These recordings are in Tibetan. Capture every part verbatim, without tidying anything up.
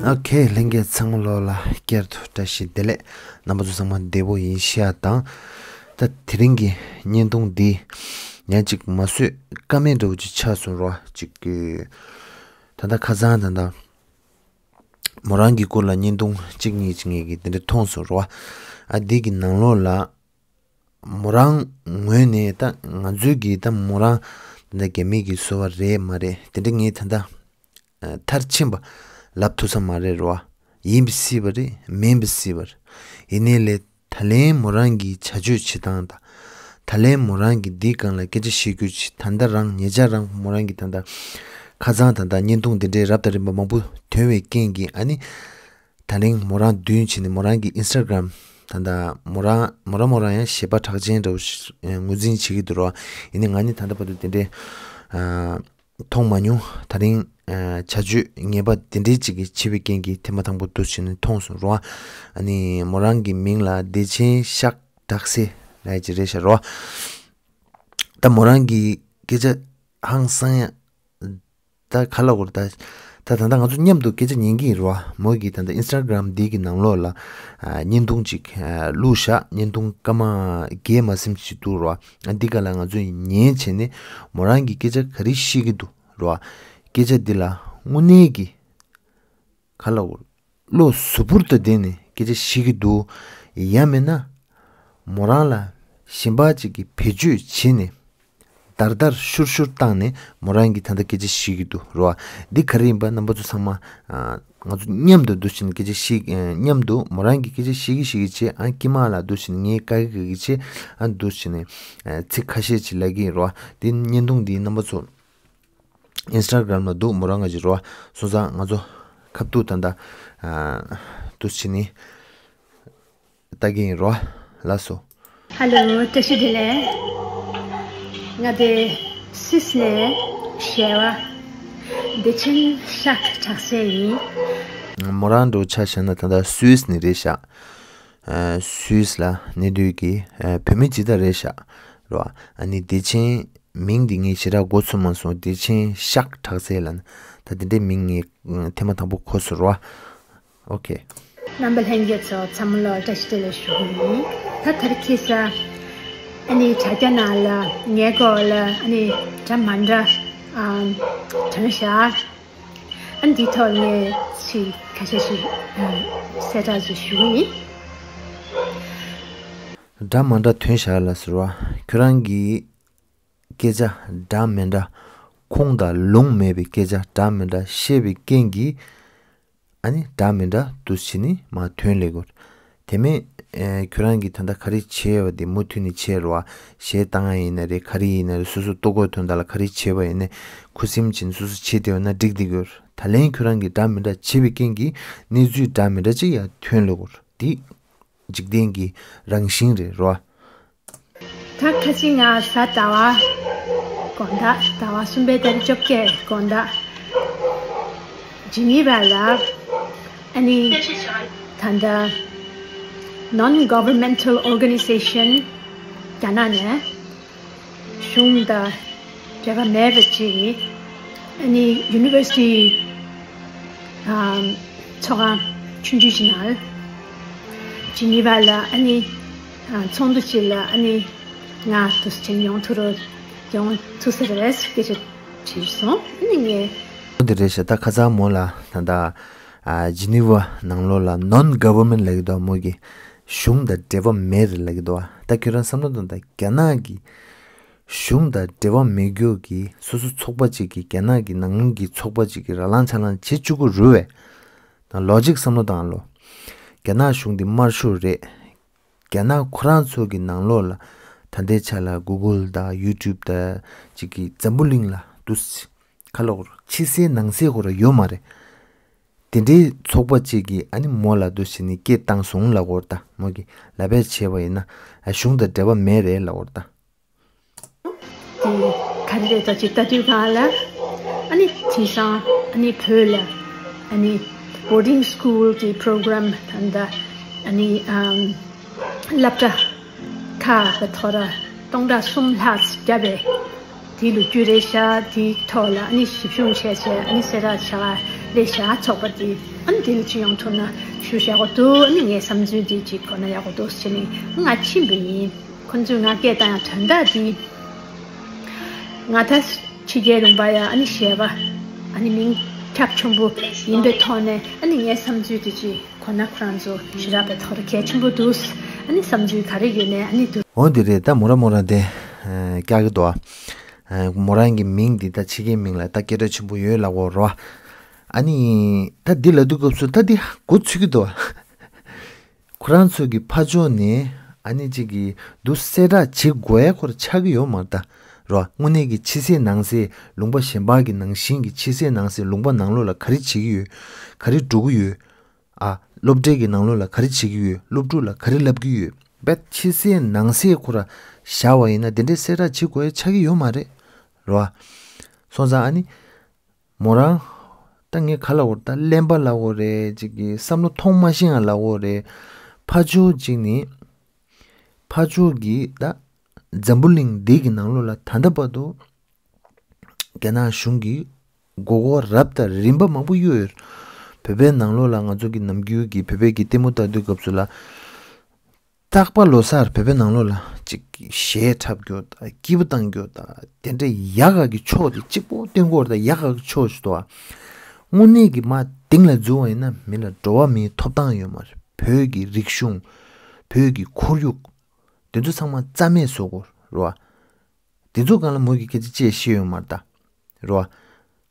ཨོ་ཁེ། ལྷན་རྒྱས་ཚང་མ་ལོ་ལ་བསྐྱར་དུ་བཀྲ་ཤིས་བདེ་ལེགས། རྣམ་པ་ཚོ་ཚང་མ་བདེ་པོ་ཡིན་ཤག་དང་། ད་དེ་རིང་གི་བརྙན་ཐུང་འདི་ཡང་ཅིག་མ་བཟོད་ཀ་མེད་འདྲ་བོ་ཅིག་ཆགས་སོང་རོ། ཅིག་གི་ད་ལྟ་ཁ་སང་ད་ལྟ་མོ་རང་གི་སྐོར་ལ་བརྙན་ཐུང་གཅིག་གཉིས་ཅིག་ངས་གི་དེ་འདྲ་མཐོང་སོང་རོ། ཨ་འདི་གི་ནང་ལོགས་ལ་མོ་རང་ངོས་ནས་ད་ང་ཚོའི་གི་ད་མོ་རང་ད་ལྟ་རྒྱ་མི་གི་སོ་བ་རེད་མ་རེད་དེ་འདྲ་ངས་ད་ལྟ་མཐར་ཕྱིན་པ་ལབ་ཐུབ་ས་མ་རེད་རོ། ཡིན་པ་སྲིད་པ་རེད། མིན་པ་སྲིད་པ་རེད། ཡིན་ནའི་ལས་ད་ལན་མོ་རང་གི་བྱ་སྤྱོད་བྱེད་སྟངས་དང་། ད་ལན་མོ་རང་གི་འདིའི་སྒང་ལ་སྐད་ཆ་བཤད་རྒྱུ་ཅིག་ད་ལྟ་རང་ཉེ་ཆར་རང་མོ་རང་གི་ད་ལྟ་ཁ་སང་ད་ལྟ་བརྙན་ཐུང་འདི་འདྲའི་རབ་དང་རིམ་པ་མང་པོ་ཐོན་པའི་རྐྱེན་གྱིས་ཨ་ནི། ད་ལན་མོ་རང་མདུན་བྱས་ནས་མོ་རང་གི་ཨིན་སི་ཊ་གྷ་རམ་ད་ལྟ་མོ་རང་མོ་རང་མོ་རང་ཡང་ཞེ་པོ་གྲགས་ཅན་འདྲ་བོ་ཞིག་ངོས་འཛིན་བྱེད་ཀྱི་འདུག་རོ། ཡིན་ནའི་ང་ནི་ད་ལྟ་བར་དུ་དེ་འདྲའི་མཐོང་མ་མྱོང་། ད་རིང་བྱ་སྤྱོད་ངན་པ་དེ་འདྲའི་ཅིག་གིས་བྱས་པའི་རྐྱེན་གྱིས་ཐེངས་མ་དང་པོ་འདུག་བྱས་ནས་མཐོང་སོང་རོ། ཨ་ནི་མོ་རང་གི་མིང་ལ་བདེ་ཆེན་ཤག་གྲགས་སེ་ལབ་ཡ་ཅིག་རེད་ཤག་རོ། ད་མོ་རང་གི་སྐད་ཆ་ཧང་སང་ཡ། ད་ག་ལ་འོར་ད། ད་ད་ལྟ་ང་ཚོ་མཉམ་དུ་སྐད་ཆ་ཉན་གྱི་ཡིན་རོ། མོ་གིས་ད་ལྟ་ཨིན་སི་ཊ་གྷ་རམ་འདི་གི་ནང་ལོགས་ལ་བརྙན་ཐུང་ཅིག་བླུགས་ཤག་བརྙན་ཐུང་སྐར་མ་བརྒྱད་མ་ཟིན་ཅིག་འདུག་རོ། འདི་ག་ལ་ང་ཚོས་ཉན་བྱས་ནས་མོ་རང་གི་སྐད་ཆ་ག་རེ་བཤད་ཀྱི་འདུག་རོ། སྐད་ཆ་འདི་ལ་དངོས་གནས་ཀྱི་ག་ལ་འོར། བློ་གཟུ་བོར་དུ་བསྡད་ནས་སྐད་ཆ་བཤད་ཀྱི་འདུག་ཡང་མིན་ན། མོ་རང་ལ་གཞན་པ་ཅིག་གིས་བེད་སྤྱོད་བྱས་ནས་དར་དར་ཤུར་ཤུར་བཏང་ནས་མོ་རང་གིས་ད་ལྟ་སྐད་ཆ་བཤད་ཀྱི་འདུག་རོ། འདི་ག་རེ་ཡིན་པ་རྣམ་པ་ཚོ་ཚང་མ་ང་ཚོ་མཉམ་དུ་འདུག་བྱས་ནས་སྐད་ཆ་བཤད་མཉམ་དུ་མོ་རང་གིས་སྐད་ཆ་བཤད་ཀྱི་བཤད་ཀྱི་བྱས། ཨ་ཀྱེ་མ་ལ་འདུག་བྱས་ནས་ངས་བཀའ་བཀའ་གི་བྱས། ཨ་འདུག་བྱས་ནས་ཚིག་ཁ་ཤས་ཅིག་ལབ་ཀྱི་ཡིན་རོ། འདི་བརྙན་ཐུང་འདི་རྣམ་པ་ཚོ་ཨིན་སི་ཊ་གྷ་རམ་ལ་འདུག་མོ་རང་ང་ཅིག་རོ། སོང་ཙང་ང་ཚོ་ཁ་ཐུག་ད་ལྟ་འདུག་བྱས་ནས་ལྟ་གི་ཡིན་རོ། ལགས་སོ། ཧ་ལོ། བཀྲ་ཤིས་བདེ་ལེགས། ང་དེ་སུད་སི་ནས་ཞལ་བ་བདེ་ཆེན་ཤག་གྲགས་སེ་ཡིན། མོ་རང་འདྲ་བོ་ཆ་བཞག་ན་ད་ལྟ་སུད་སི་ནས་རེད་ཤག་སུད་སི་ལ་གནས་སྡོད་ཀྱི་བོད་མི་ཇི་ལྟར་རེད་ཤག་རོ། ཨ་ནི་བདེ་ཆེན་མིང་འདི་ངས་ཞེ་དྲག་མགོ་ཚོས་མ་སོང་། བདེ་ཆེན་ཤག་གྲགས་སེ་ལབ་ན་ད་དེ་འདྲའི་མིང་ངས་ཐེངས་མ་དང་པོ་གོ་སོང་རོ། ཨོ་ཁེ། རྣམ་པ་ལྷན་རྒྱས་ཚོ་ཚང་མ་ལ་བཀྲ་ཤིས་བདེ་ལེགས་ཞུ་གི་ཡིན། ད་དེ་རིང་ཁ་སང་ཨ་ནི་དྲ་རྒྱ་ནང་ལ་ངའི་སྐོར་ལ་ཨ་ནི་འདྲ་མི་འདྲ་ཨམ་ཐོན་ཤག་ཨ་ནི་འདིའི་ཐོག་ནས་ཚིག་ཁ་ཤས་ཤིག་ཨམ་གསལ་བསྒྲགས་ཅིག་ཞུ་གི་ཡིན། འདྲ་མི་འདྲ་ཐོན་ཤག་ལ་ཟེར་བ། ཁྱོད་རང་གིས་སྐད་ཆ་འདྲ་མི་འདྲ་ཁུངས་དང་ལུང་མེད་པའི་སྐད་ཆ་འདྲ་མི་འདྲ་བཤད་པའི་རྐྱེན་གྱིས་ཨ་ནི་འདྲ་མི་འདྲ་འདུག་བྱས་ནས་མར་ཐོན་སླེབས་དགོས། དེ་མིན་ཨེ་ཁྱོད་རང་གིས་ད་ལྟ་ག་རེ་བྱས་པ་དེ་མུ་མཐུད་ནས་བྱས་རོ། ཨ་གཞས་བཏང་ཡ་ཡིན་ན་རེད། ག་རེ་ཡིན་ན་རེད། སོ་སོ་ལྟོ་གོས་ཐོན་ད་ལ་ག་རེ་བྱས་པ་ཡིན་ན་ཁུ་སིམ་བྱས་ནས་སོ་སོ་བྱས་བསྡད་ཡོད་ན་འགྲིག་འདི་དགོས། ད་ལན་ཁྱོད་རང་གིས་འདྲ་མི་འདྲ་བྱས་པའི་རྐྱེན་གྱིས་གནས་ཚུལ་འདྲ་མི་འདྲ་ཅིག་ཡར་ཐོན་སླེབས་དགོས། འདི་འཇིག་རྟེན་གྱི་རང་བཞིན་རེད་རོ། ད་ཁ་ཅིག་ང་གཟའ་ཟླ་བ་དགོང་དག་ཟླ་བ་གསུམ་པའི་ཏ་རིག་བཅོ་བརྒྱད་དགོང་དག་ཇི་ནི་ཝ་ལ་ཨ་ནི་ད་ལྟ་Non-Governmental Organization རྒྱ་ནག་ནས་གཞུང་དང་འབྲེལ་བ་མེད་པ་ཅིག་ཨ་ནི་ཡུ་ནི་ཝར་སི་ཊི་ཨམ་ཚོགས་ཁང་ཆུང་ཆུང་ཞིག་ནང་ཇི་ནི་ཝ་ལ་ཨ་ནི་ཨ་ཚོགས་འདུ་ཞིག་ལ་ཨ་ནི་ང་དུ་ཅིག་ཡོང་ཐུབ་རོགས་ཡོང་ཐུབ་ས་རེད་སྐད་ཆ་དྲིས་སོང་། ཨ་ནི་ངས་འདི་རེད་ཤག་ད་ཁ་སང་མོ་ལ་ད་ལྟ་ཨ་ཇི་ནི་ཝ་ནང་ལོགས་ལ་Non-Government ལབ་ཀྱི་འདུག་མོ་གིས་གཞུང་དང་འབྲེལ་བ་མེད་རེད་ལབ་ཀྱི་འདུག་ད་ཁྱོད་རང་བསམ་བློ་གཏོང་དང་། རྒྱ་ནག་གི་གཞུང་དང་འབྲེལ་བ་མེད་རྒྱུ་གི་སོ་སོ་ཚོགས་པ་གཅིག་གིས་རྒྱ་ནག་གི་ནང་གི་ཚོགས་པ་གཅིག་གིས་ར་ལངས་ཆ་ལངས་བྱེད་བཅུག་གི་རེད་བས། ད་ལོ་ཇིག་བསམ་བློ་བཏང་ལོ། རྒྱ་ནག་གཞུང་འདི་དམར་ཤོག་རེད། རྒྱ་ནག་ཁོ་རང་ཚོ་གི་ནང་ལོགས་ལ་ད་ལྟའི་ཆ་ལ་Google་དང་YouTube་དང་གཅིག་གི་འཛམ་བུ་གླིང་ལ་འདུག་སེ་ཁ་ལོག་ཕྱི་གསལ་ནང་གསལ་ཁོ་རང་ཡོད་མ་རེད། དེ་འདྲའི་ཚོགས་པ་གཅིག་གིས་ཨ་ནི་མོ་ལ་འདུག་སེ་ནི་སྐད་བཏང་སོང་ལབ་ཀྱི་ཡོད་རེད། ད་མོ་གིས་ལབ་པ་བྱས་པ་ཡིན་ན་ཨ་གཞུང་དང་འབྲེལ་བ་མེད་རེད་ལབ་ཀྱི་ཡོད་རེད་ད། དེ་ག་རེ་རེད་ད་ཅིག་ལྟ་དུས་གང་ལ་ཨ་ནི་དེང་སང་ཨ་ནི་བོད་ལ་ཨ་ནི་boarding school་གི་program་ད་ལྟ་ཨ་ནི་ཨམ་སློབ་གྲྭ་ཁག་གི་ཐོག་ལ་སྟོང་ཕྲག་གསུམ་ལྷག་བརྒྱབ་པའི་དེའི་ལོ་རྒྱུས་རེད་ཤག་དེའི་ཐོག་ལ་ཨ་ནི་ཞིབ་བཤེར་བྱས་བྱས་ཨ་ནི་གསལ་བསྒྲགས་བྱས་པ་རེད་ཤག་ཚོགས་པ་དེ་ ཨ་ནི་དེ་ལ་ཅི་ཡོང་ཐུབ་ན་ཞུ་ཡག་པོ་འདུག་ཨ་ནི་ངའི་བསམ་ཚུལ་འདི་ཅིག་གོ་ན་ཡག་པོ་འདུག་ཟེར་ནས་ང་ཕྱིན་པ་ཡིན། ཁོ་ཚོས་ང་སྐད་བཏང་ཡག་དོན་དག་འདི་ང་ད་ཕྱི་རྒྱལ་ལུང་པ་ཡ་ཨ་ནི་གཞས་པ་ཨ་ནི་མིང་ཁྱབ་ཆེན་པོ་ཡིན་པའི་ཐོག་ནས་ཨ་ནི་ངའི་བསམ་ཚུལ་འདི་ཅིག་གོ་ན་ཁོ་རང་ཚོ་ཞེ་དྲག་པའི་ཐོག་ལ་གལ་ཆེན་པོ་འདུག་ཨ་ནི་བསམ་ཚུལ་ག་རེ་ཡོད་ནའི་ཨ་ནི་འདུག་འོ་འདི་རེད། ད་མོ་རང་མོ་རང་དེ་སྐྱག་གི་འདུག་ཨ། མོ་རང་གི་མིང་འདི་ད་ཕྱི་རྒྱལ་མིང་ལ་ད་སྐད་གྲགས་ཆེན་པོ་ཡོད་ལབ་དགོས་རེད་བ། ཨ་ནི་ད་འདི་ལབ་དུས་སྐབས་སུ་ད་འདི་མགོ་ཚོས་ཀྱི་འདུག་ཁོ་རང་ཚོ་གི་ཕར་ཕྱོགས་ནས་ཨ་ནི་གཅིག་གི་འདུག་གསལ་བསྒྲགས་བྱེད་དགོས་ཡ་ཁོ་རང་ཆགས་ཀྱི་ཡོད་མ་རེད་ད། རེད་བ། དངོས་གནས་ཀྱི་ཕྱི་གསལ་ནང་གསལ་ལུང་པ་གཞན་པ་གི་ནང་བཞིན་གྱི་ཕྱི་གསལ་ནང་གསལ་ལུང་པ་ནང་ལོགས་ལ་ག་རེ་བྱེད་ཀྱི་ཡོད། ག་རེ་འགྲོ་གི་ཡོད། ཨ། སློབ་གྲྭའི་གི་ནང་ལོགས་ལ་ག་རེ་བྱེད་ཀྱི་ཡོད། སློབ་ཕྲུག་ལ་ག་རེ་བསླབ་ཀྱི་ཡོད། བས་ཕྱི་གསལ་ནང་གསལ་ཁོ་རང་བཞག་པ་ཡིན་ན་དེ་འདྲའི་གསལ་བསྒྲགས་བྱེད་དགོས་ཡ་ཆགས་ཀྱི་ཡོད་མ་རེད། རེད་བ། སོང་ཙང་ཨ་ནི་མོ་རང་ད་ངས་ག་ལབ་དགོས་རེད། ད་གླེན་པ་ལབ་དགོས་རེད། ཅིག་གི་བསམ་བློ་ཐོངས་མ་ཤེས་ཡ་ལབ་དགོས་རེད། ཕར་ཕྱོགས་ཅིག་ནི་ཕར་ཕྱོགས་ཀྱི་ད་འཛམ་བུ་གླིང་འདི་གི་ནང་ལོགས་ལ་ད་ལྟ་བར་དུ་རྒྱ་ནག་གཞུང་གིས་མགོ་སྐོར་རབ་དང་རིམ་པ་མང་པོ་གཡུགས་ཡོད། བོད་པའི་ནང་ལོགས་ལ་ང་ཚོ་གི་ནམ་རྒྱུན་གྱི་བོད་པའི་གི་ལྟད་མོ་ལྟ་དུས་སྐབས་སུ་ལ། རྟག་པར་ལོ་གསར་བོད་པའི་ནང་ལོགས་ལ་ཅིག་གཞས་འཁྲབ་རྒྱུ་དང་སྐྱིད་པོ་བཏང་རྒྱུ་དང་དེ་འདྲའི་ཡག་ག་གི་ཕྱོགས་དེ་གཅིག་པོ་སྟོན་གྱི་ཡོད་རེད། ད་ཡག་ག་གི་ཕྱོགས་ཤིག་འདུག་ཨ། དངོས་གནས་ཀྱི་མར་གཏིང་ལ་འཛུལ་བ་ཡིན་ན་མི་ལ་འགྲོ་བ་མིའི་ཐོབ་ཐང་ཡོད་མ་རེད། བོད་ཀྱི་རིག་གཞུང་། བོད་ཀྱི་ཁོར་ཡུག་དེ་ཚོ་ཚང་མ་རྩ་མེད་བཟོ་དགོས་རེད་བ། དེ་ཚོ་སྒང་ལ་མོ་གིས་སྐད་ཆ་བཤད་ཤེས་ཡོད་མ་རེད་ད། རེད་བ།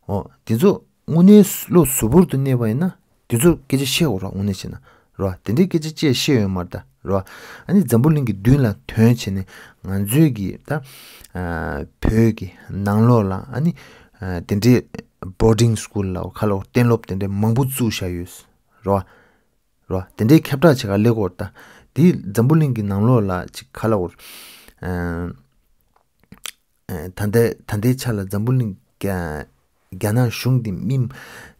འོ། དེ་ཚོ་དངོས་གནས་བློ་གཟུ་བོར་དུ་གནས་པ་ཡིན་ན་དེ་ཚོ་སྐད་ཆ་བཤད་དགོས་རེད། དངོས་གནས་བྱས་ན་རེད་བ། དེ་འདྲའི་སྐད་ཆ་བཤད་ཤེས་ཡོད་མ་རེད་ད། རེད་བ། ཨ་ནི་འཛམ་བུ་གླིང་གི་མདུན་ལ་ཐོན་བྱས་ནས་ང་ཚོའི་གི་ད་ཨ་བོད་ཀྱི་ནང་ལོགས་ལ་ཨ་ནི་ཨ་དེ་འདྲའི་boarding school ལ་ག་ལ་གཏན་སློབ་དེ་འདྲའི་མང་པོ་བཙུགས་བཞག་ཡོད། རེད་བ། རོ། དེ་འདྲའི་ཁྱབ་བསྒྲགས་བྱེད་ག་སླེབས་ཀྱི་ཡོད་རེད་ད། དེ་འཛམ་བུ་གླིང་གི་ནང་ལོགས་ལ་ཅིག་ག་ལབ་དགོས་རེད། ཨ། ཨ། ད་ལྟའི་ད་ལྟའི་ཆ་ལ་འཛམ་བུ་གླིང་རྒྱ་རྒྱ་ནག་གཞུང་གི་མི།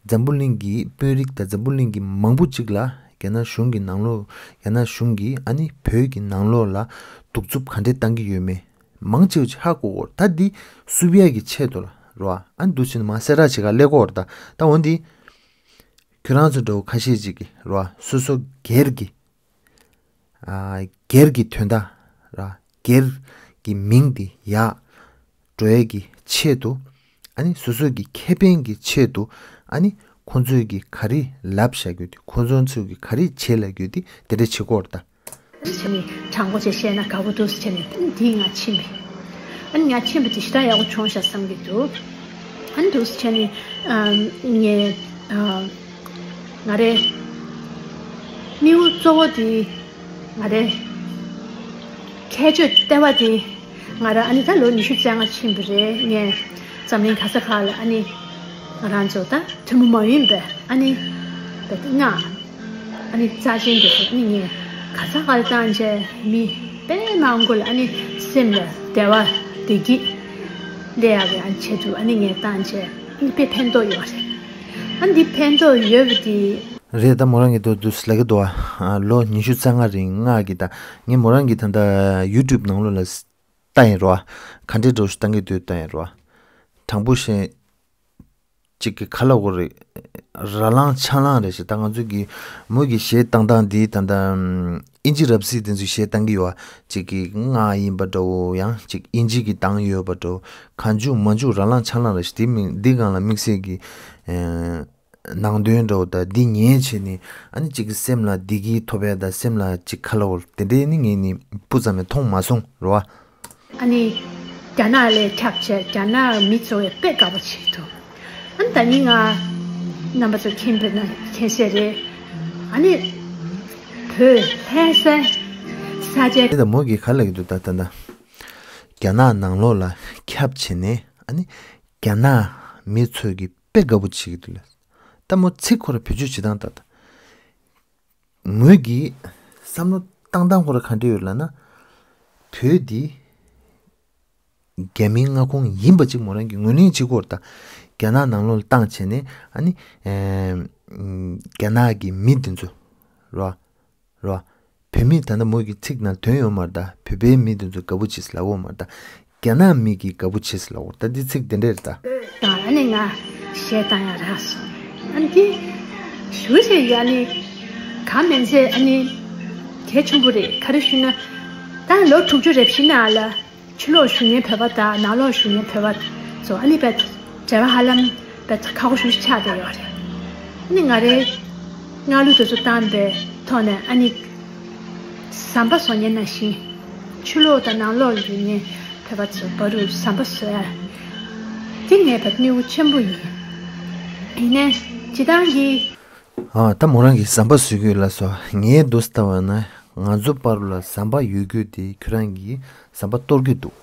འཛམ་བུ་གླིང་གི་དཔོན་རིགས་དང་འཛམ་བུ་གླིང་གི་མང་པོ་ཅིག་ལ་རྒྱ་ནག་གཞུང་གི་ནང་ལོགས། རྒྱ་ནག་གཞུང་གིས་ཨ་ནི་བོད་ཀྱི་ནང་ལོགས་ལ་གདུག་རྩུབ་ག་འདྲས་བཏང་གི་ཡོད་མེད་མང་ཆེ་བ་ཅིག་ཧ་གོ་གི་ཡོད་རེད་ད། འདི་བསུབ་ཡས་ཀྱི་ཆེད་དུ་ལ་རོ། ཨ་ནི་འདུག་བྱས་ནས་མར་གསལ་བསྒྲགས་བྱེད་ག་སླེབས་ཀྱི་ཡོད་རེད་ད། ད་འོ་འདི། ཁྱོད་རང་ཚོ་འདྲ་བོ་ཁ་ཤས་ཅིག་གིས་རོ། སོ་སོ་སྒེར་གྱི། ཨ། སྒེར་གྱི་དོན་དག་ར། སྒེར་གྱི་མིང་དེ་ཡག་འགྲོ་ཡས་ཀྱི་ཆེད་དུ། ཨ་ནི་སོ་སོ་གི་ཁེ་ཕན་གྱི་ཆེད་དུ། ཨ་ནི་ཁོང་ཚོས་ཀྱི་ག་རེ་ལབ་བཞག་རྒྱུ་དེ། ཁོང་ཚོ་ཚོས་ཀྱི་ག་རེ་བྱེད་ལབ་རྒྱུ་དེ་དེ་འདྲ་བྱེད་ཀྱི་ཡོད་རེད་ད། བྱས་ནས་དྲང་པོ་བྱས་བཤད་ན་དགའ་པོ་འདུག་ཟེར་བྱས་ནས་འདི་ང་ཕྱིན་པས། ཨ་ནི་ང་ཕྱིན་པ་དེ་ཞེ་དྲག་ཡག་པོ་བྱུང་ཤག་བསམ་གྱི་འདུག་ཨ་ནི་འདུག་ཟེར་བྱས་ནས་ཨ་ངས་ཨ་ང་རའི་དམིགས་ཡུལ་གཙོ་བོ་དེ། ང་རའི་ཁྱད་ཆོས་ལྟེ་བ་དེ། ང་རང་ཨ་ནི་ད་ལོ་ཉི་ཤུ་རྩ་ལྔ་ཕྱིན་པ་རེད། ངས་འཛམ་གླིང་ག་ས་ག་ལ་ཨ་ནི་ང་རང་ཚོ་ད་ཐུན་མོང་མ་ཡིན་པའི་ཨ་ནི་ད་ལྔ། ཨ་ནི་རྩ་ཆེན་དེ་ཚོ་ནི་ངས་ག་ས་ག་ལ་བཏང་བྱས་མི་དཔེ་མང་པོ་ལ་ཨ་ནི་སེམས་ལ་བདེ་བ་བདེ་སྐྱིད་སླེབས་ཡག་གི་ཨ་ནི་ཆེད་དུ་ཨ་ནི་ངས་བཏང་བྱས་ཨ་ནི་དཔེ་ཕན་ཐོགས་ཡོད་པ་རེད། ཨ་ནི་འདི་ཕན་ཐོགས་ཡོད་པ་དེ། རེད་ད། མོ་རང་གིས་འདུག་འདུག་ལབ་ཀྱི་འདུག་ཨ། ལོ་ཉི་ཤུ་རྩ་ལྔ་རིང་ང་གི་ད་ངས་མོ་རང་གི་ད་ལྟ་ཡུ་ཊུབ་ནང་ལོགས་ལ་ལྟ་ཡིན་རོ། ག་འདྲའི་འདྲ་བོ་ཞིག་བཏང་གི་འདུག་ལྟ་ཡིན་རོ། དྲང་པོ་བཤད། ཅིག་གི་ག་ལབ་དགོས་རེད། ར་ལངས་ཆང་ལངས་རེད་ཤག་ད་ང་ཚོ་གི་མོ་གི་གཞས་བཏང་སྟངས་འདི་ད་ལྟ་ཨིན་ཇི་རབ་གསལ་དེ་ཚོའི་གཞས་བཏང་གི་ཡོད་པ། ཅིག་གི་སྔགས་ཡིན་པ་འདྲ་བོ། ཡང་ཅིག་ཨིན་ཇི་གི་བཏང་ཡོད་པ་འདྲ་བོ། གང་བྱུང་མང་བྱུང་ར་ལངས་ཆང་ལངས་རེད་ཤག་དེ་མིན་འདི་སྒང་ལ་དམིགས་བསལ་གྱི་ཨེ་ནང་དོན་འདྲ་བོ་དང་འདི་ཉན་བྱས་ནས་ཨ་ནི་ཅིག་གི་སེམས་ལ་བདེ་སྐྱིད་ཐོབ་ཡ་དང་སེམས་ལ་ཅིག་ག་ལབ་དགོས་རེད། དེ་འདྲའི་ནི་ངས་ནི་སྤུ་ཙམ་ཡང་མཐོང་མ་སོང་རོ། ཨ་ནི་རྒྱ་ནག་ལ་ཁྱབ་བྱས་རྒྱ་ནག་མི་ཚོ་བས་དཔེ་དགའ་པོ་བྱེད་འདུག་ཨ་ནི་ད་ནི་ང་རྣམ་པ་ཚོ་མཁྱེན་པ་ན་མཁྱེན་གསལ་རེད། ཨ་ནི་བོད་ལྷ་ས་ས་ཆ། དེ་ད་མོ་གིས་ག་ལབ་ཀྱི་འདུག་ད་ད་ད། རྒྱ་ནག་ནང་ལོགས་ལ་ཁྱབ་བྱས་ནས་ཨ་ནི་རྒྱ་ནག་མི་ཚོས་ཀྱི་དཔེ་དགའ་པོ་བྱེད་ཀྱི་འདུག་ལ། ད་མོ་ཚིག་ཁོ་ར་བེད་སྤྱོད་བྱེད་སྟངས་ད་ད། ངོས་ཀྱི་བསམ་བློ་བཏང་སྟངས་ཁོ་ར་ག་འདྲ་ཡོད་ལབ་ན། བོད་འདི་རྒྱ་མིའི་མངའ་ཁོངས་ཡིན་པ་ཅིག་མོ་རང་གིས་ངོས་ལེན་བྱེད་ཀྱི་ཡོད་རེད་ད། རྒྱ་ནག་ནང་ལོགས་ལ་བཏང་བྱས་ནས་ཨ་ནི་ཨེ་རྒྱ་ནག་གི་མི་དེ་ཚོ་རོ། རོ། བོད་མི་ད་ལྟ་མོ་གི་ཚིག་ནང་དོན་ཡོད་མ་རེད་ད། བོད་པའི་མི་དེ་ཚོ་དགའ་པོ་བྱེད་ཟེར་ལབ་ཡོད་མ་རེད་ད། རྒྱ་ནག་མི་གིས་དགའ་པོ་བྱེད་ཟེར་ལབ་ཡོད་རེད་ད། འདི་ཚིག་དེ་འདྲ་རེད་ད། དང་ཨ་ནི་ང་གཞས་བཏང་ཡག་རག་སོང་། ཨ་ནི་དེ་ ཞུ་ཞེས་ཡ་ནི། གང་མིན་ཚེ་ཨ་ནི། གལ་ཆེན་པོ་རེད། ག་རེ་ཞུས་ན། ད་ལོ་དྲུག་ཅུ་རེ་བཞི་ནང་ལ། ཕྱི་ལོགས་བཞུགས་མཁན་བོད་པ་དང་ནང་ལོགས་བཞུགས་མཁན་བོད་པ་ཚོ་ཨ་ནི་བས་འབྲེལ་བ་ཧ་ལམ་བས་ཁག་པོ་ཞིག་ཆགས་བསྡད་ཡོད་རེད། ཨ་ནི་ང་རའི་སྔགས་གླུ་དེ་ཚོ་བཏང་པའི་ཐོག་ནས་ཨ་ནི་ཟམ་པ་བཟོ་མཁན་ནང་བཞིན་ཕྱི་ལོགས་དང་ནང་ལོགས་ཡོད་མཁན་བོད་པ་ཚོ་བར་དུ་ཟམ་པ་བཟོ་ཡ་དེ་ངའི་བས་གནས་བབ་ཆེན་པོ་ཡིན། ཡིན་ནའི་སྤྱིར་བཏང་གི་ཨ། ད་མོ་རང་གིས་ཟམ་པ་བཟོ་གི་ཡོད་ལབ་སོང་། ངའི་འདུག་སེ་ལྟ་བ་ན་ང་ཚོ་བར་ལ་ཟམ་པ་ཡོད་རྒྱུ་དེ་ཁྱོད་རང་གིས་ཟམ་པ་གཏོར་གྱི་འདུག་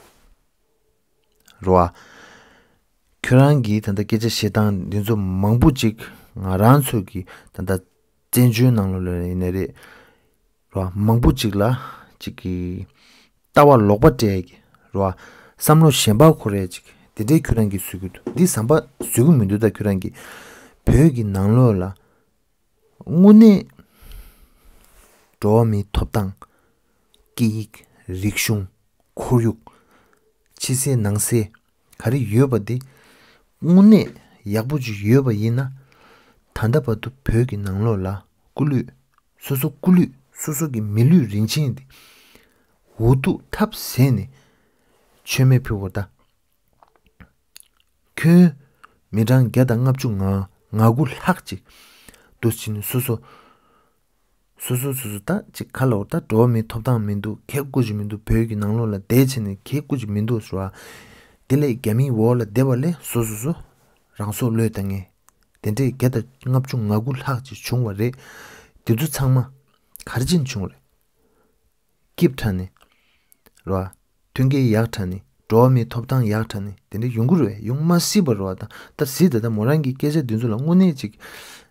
རེད་བ། ཁྱོད་རང་གིས་ད་ལྟ་སྐད་ཆ་བཤད་སྟངས་འདི་ཚོ་མང་པོ་ཅིག་ང་རང་ཚོ་གི་ད་ལྟ་བཙན་བྱོལ་ནང་ལོགས་ལ་ཡིན་ནའི་རེད། རེད་བ། མང་པོ་ཅིག་ལ་ཅིག་གི་ལྟ་བ་ལོག་པ་སྤྲད་ཀྱི་རེད་བ། བསམ་བློ་གཞན་པ་འཁོར་ཡས་ཅིག་དེ་འདྲའི་ཁྱོད་རང་གིས་བཟོ་གི་འདུག་འདི་ཟམ་པ་བཟོ་གི་མི་འདུག་ད་ཁྱོད་རང་གིས་བོད་ཀྱི་ནང་ལོགས་ལ་དངོས་གནས་འགྲོ་བ་མིའི་ཐོབ་ཐང་། སྐད་ཡིག་རིག་གཞུང་། ཁོར་ཡུག་ཕྱི་གསལ་ནང་གསལ་ག་རེ་ཡོད་པ་དེ་དངོས་གནས་ཡག་པོ་ཅིག་ཡོད་པ་ཡིན་ན། ད་ལྟ་བར་དུ་བོད་ཀྱི་ནང་ལོགས་ལ་སྐུ་ལུས། སོ་སོ་སྐུ་ལུས། སོ་སོ་གི་མི་ལུས་རིན་ཆེན་དེ་འུ་ཐུག་ཐབས་ཟད་ནས་མཆོད་མེ་ཕུལ་བ་དང་། ཁྱོན་མི་གྲངས་བརྒྱ་དང་ལྔ་བཅུ་ང་ང་དགུ་ལྷག་ཅིག་འདུ་བྱས་ནས་སོ་སོ། སོ་སོ་སོ་སོ་ད་ཅིག་ག་ལ་འོ་ད་འགྲོ་བ་མིའི་ཐོབ་ཐང་མི་འདུག་གལ་དགོས་ཀྱི་མི་འདུག་བོད་ཀྱི་ནང་ལོགས་ལ་བསྡད་བྱས་ནས་གལ་དགོས་ཀྱི་མི་འདུག་ཟེར་བ། དེ་ལས་རྒྱ་མིའི་འོག་ལ་བསྡད་པ་ལས་སོ་སོ་སོ་རང་སྲོག་བློས་བཏང་མཁན་དེ་འདྲས་བརྒྱ་དང་ལྔ་བཅུ་ང་དགུ་ལྷག་ཅིག་བྱུང་བ་རེད། དེ་ཚོ་ཚང་མ་ག་རེ་བྱས་ནས་བྱུང་བ་རེད། སྐྱིད་དྲགས་ནས་རེད་བ། མཐུན་རྐྱེན་ཡག་དྲགས་ནས། འགྲོ་བ་མིའི་ཐོབ་ཐང་ཡག་དྲགས་ནས་དེ་འདྲ་ཡོང་གི་རེད་པས། ཡོང་མ་སྲིད་པ་རེད་བ། ད་ད་གཟིགས་ད་ད་མོ་རང་གི་སྐད་ཆ་འདི་ཚོ་ལ་དངོས་གནས་ཅིག་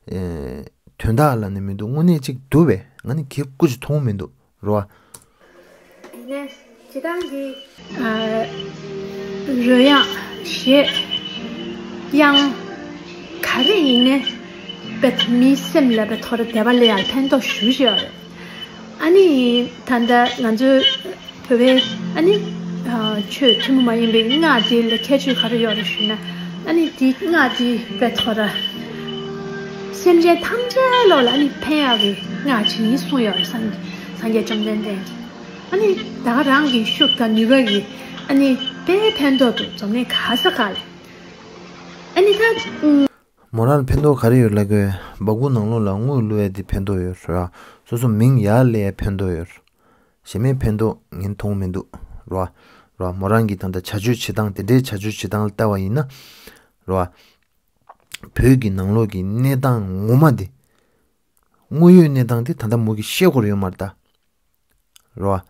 ཨེ། དོན་དག་ལ་ནི་མི་འདུག་དངོས་གནས་ཅིག་འདུག་པས། ང་ནི་གལ་དགོས་ཅིག་མཐོང་མི་འདུག་རེད་བ། ཡིན་ནའི་སྤྱིར་བཏང་གི་ཨ། རོལ་དབྱངས་གཞས་དབྱངས་ག་རེ་ཡིན་ནའི་བས་མིའི་སེམས་ལ་བས་ཐོ་རེ་དད་པ་སླེབས་ཡག་ཕན་ཐོགས་ཞེ་པོ་ཅིག་ཡོད་རེད། ཨ་ནི་ད་ལྟ་ང་ཚོའི་བོད་པའི་ཨ་ནི་ཨ། ཆོས་ཐུན་མོང་མ་ཡིན་པའི་སྔགས་འདི་ལ་ཁྱད་ཆོས་ག་རེ་ཡོད་རེད་ཞུས་ན། ཨ་ནི་འདི་སྔགས་འདི་བས་ཐོ་རེ་སེམས་ཅན་ཐམས་ཅད་ལོག་ལ་ཨ་ནི་ཕན་ཡག་གི་སྔགས་ཅིག་ཡིན་གསུངས་ཡོད་རེད། སངས་སངས་རྒྱས་བཅོམ་ལྡན་འདས་ཀྱིས། ཨ་ནི་ད་ག་རང་གི་ཤུགས་དང་ནུས་པ་ཡིས་ཨ་ནི་དཔེ་ཕན་ཐོགས་འདུག་འཛམ་གླིང་ག་ས་ག་ལ། ཨ་ནི་ད་ཨུམ། མོ་རང་ལ་ཕན་ཐོགས་ག་རེ་ཡོད་ལབ་དགོས། སྦག་སྦུག་ནང་ལོགས་ལ་དངུལ་བླུག་ཡ་དེ་ཕན་ཐོགས་ཡོད་རེད། སོ་སོ་མིང་ཡར་སླེབས་ཡ་ཕན་ཐོགས་ཡོད་རེད། གཞན་མའི་ཕན་ཐོགས་ངས་མཐོང་མི་འདུག་རེད་བ། རེད་བ། མོ་རང་གི་ད་ལྟ་བྱ་སྤྱོད་བྱེད་སྟངས་དེ་འདྲའི་བྱ་སྤྱོད་བྱེད་སྟངས་ལ་ལྟ་བ་ཡིན་ན། རེད་བ། བོད་ཀྱི་ནང་ལོགས་ཀྱི་གནས་སྟངས་ངོ་མ་དེ། དངོས་ཡོད་གནས་སྟངས་དེ་ད་ལྟ་མོ་གིས་བཤད་དགོས་ཡོད་མ་རེད་ད། རེད་བ།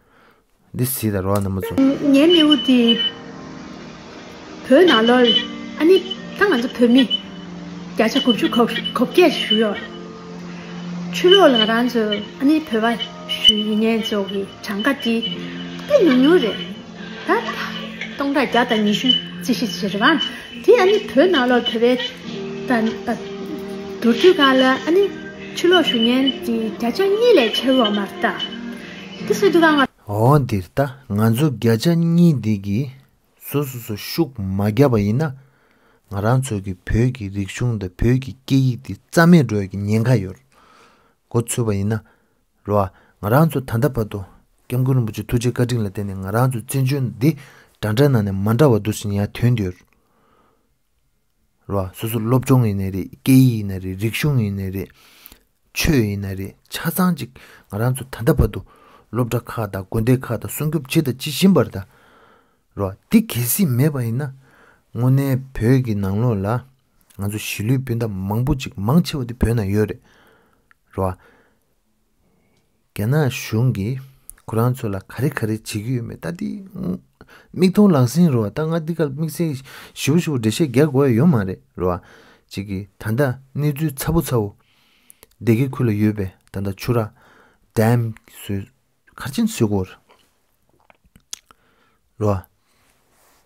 འདི་གཟིགས་དང་རེད་བ་རྣམ་པ་ཚོ། ངའི་གནས་བབ་དེ་བོད་ནང་ལོགས་ཨ་ནི་ད་ང་ཚོ་བོད་མི་བརྒྱ་ཆ་དགུ་བཅུ་གོ་གོ་བརྒྱད་བཞུགས་ཡོད། ཕྱི་ལོགས་ལ་ང་རང་ཚོ་ཨ་ནི་བོད་པ་བཞུགས་ཡིན་ནའི་ཚོ་གི་གྲངས་ཀ་དེ་དཔེ་ཉུང་ཉུང་རེད། ད་སྟོང་ཕྲག་བརྒྱ་དང་ཉི་ཤུ་རྩིས་གཞི་བྱེད་རེད་བ། དེ་ཨ་ནི་བོད་ནང་ལོགས་བོད་པའི་ད་ད་དུས་ཚོད་གང་ལ་ཨ་ནི་ཕྱི་ལོགས་བཞུགས་མཁན་དེ་བརྒྱ་ཆ་གཉིས་ལས་ཆེ་བ་མ་རེད་ད། དེ་སུ་འདུག་ག་ང་། འོ་འདིར་ད་ང་ཚོ་བརྒྱ་ཆ་གཉིས་འདི་གིས་སོ་སོ་སོ་ཤུགས་མ་བརྒྱབ་པ་ཡིན་ན། ང་རང་ཚོ་གི་བོད་ཀྱི་རིག་གཞུང་དང་བོད་ཀྱི་སྐད་ཡིག་འདི་རྩ་མེད་འགྲོ་ཡ་གི་ཉེན་ཁ་ཡོད། མགོ་ཚོས་པ་ཡིན་ན། རེད་བ། ང་རང་ཚོ་ད་ལྟ་བར་དུ་སྐྱབས་མགོན་རིན་པོ་ཆེ་ཐུགས་རྗེ་བཀའ་དྲིན་ལ་བརྟེན་ནས་ང་རང་ཚོ་བཙན་བྱོལ་འདི་འདྲ་འདྲ་ནང་ནས་མ་འདྲ་བ་འདུག་ཟེར་ཡར་ཐོན་བསྡད་ཡོད། རེད་བ། སོ་སོ་སློབ་སྦྱོང་ཡིན་ནའི་རེད། སྐད་ཡིག་ཡིན་ནའི་རེད། རིག་གཞུང་ཡིན་ནའི་རེད། ཆོས་ཡིན་ནའི་རེད། ཆ་ཚང་ཅིག་ང་རང་ཚོ་ད་ལྟ་བར་དུ་སློབ་གྲྭ་ཁག་དང་དགོན་སྡེ་ཁག་དང་སྲུང་སྐྱོབ་བྱེད་དང་བྱེད་བཞིན་པ་རེད་ད། རེད་བ། འདི་གལ་སྲིད་མེད་པ་ཡིན་ན། དངོས་གནས་བོད་ཀྱི་ནང་ལོགས་ལ་ང་ཚོ་གཞིས་ལུས་སྤུན་ཟླ་མང་པོ་ཅིག་མང་ཆེ་བ་དེ་བོད་ནང་ཡོད་རེད། རེད་བ། རྒྱ་ནག་གཞུང་གིས་ཁོ་རང་ཚོ་ལ་ག་རེ་ག་རེ་བྱེད་ཀྱི་ཡོད་མེད་ད་དེ་མིག་མཐོང་ལག་ཟིན་རེད་བ། ད་ང་འདི་ག་དམིགས་བསལ་ཞིབ་པོ་ཞིབ་པོ་འགྲེལ་བཤད་རྒྱག་དགོས་ཡ་ཡོད་མ་རེད། རེད་བ། གཅིག་གིས་ད་ལྟ་གནས་ཚུལ་ཚ་པོ་ཚ་པོ་སྡེ་དགེ་ཁུལ་ལ་ཡོད་པའི་ད་ལྟ་ཆུ་རགས་ཌེམ་བཟོས། ག་རེ་བྱས་ནས་བཟོས་ཀྱི་ཡོད་རེད།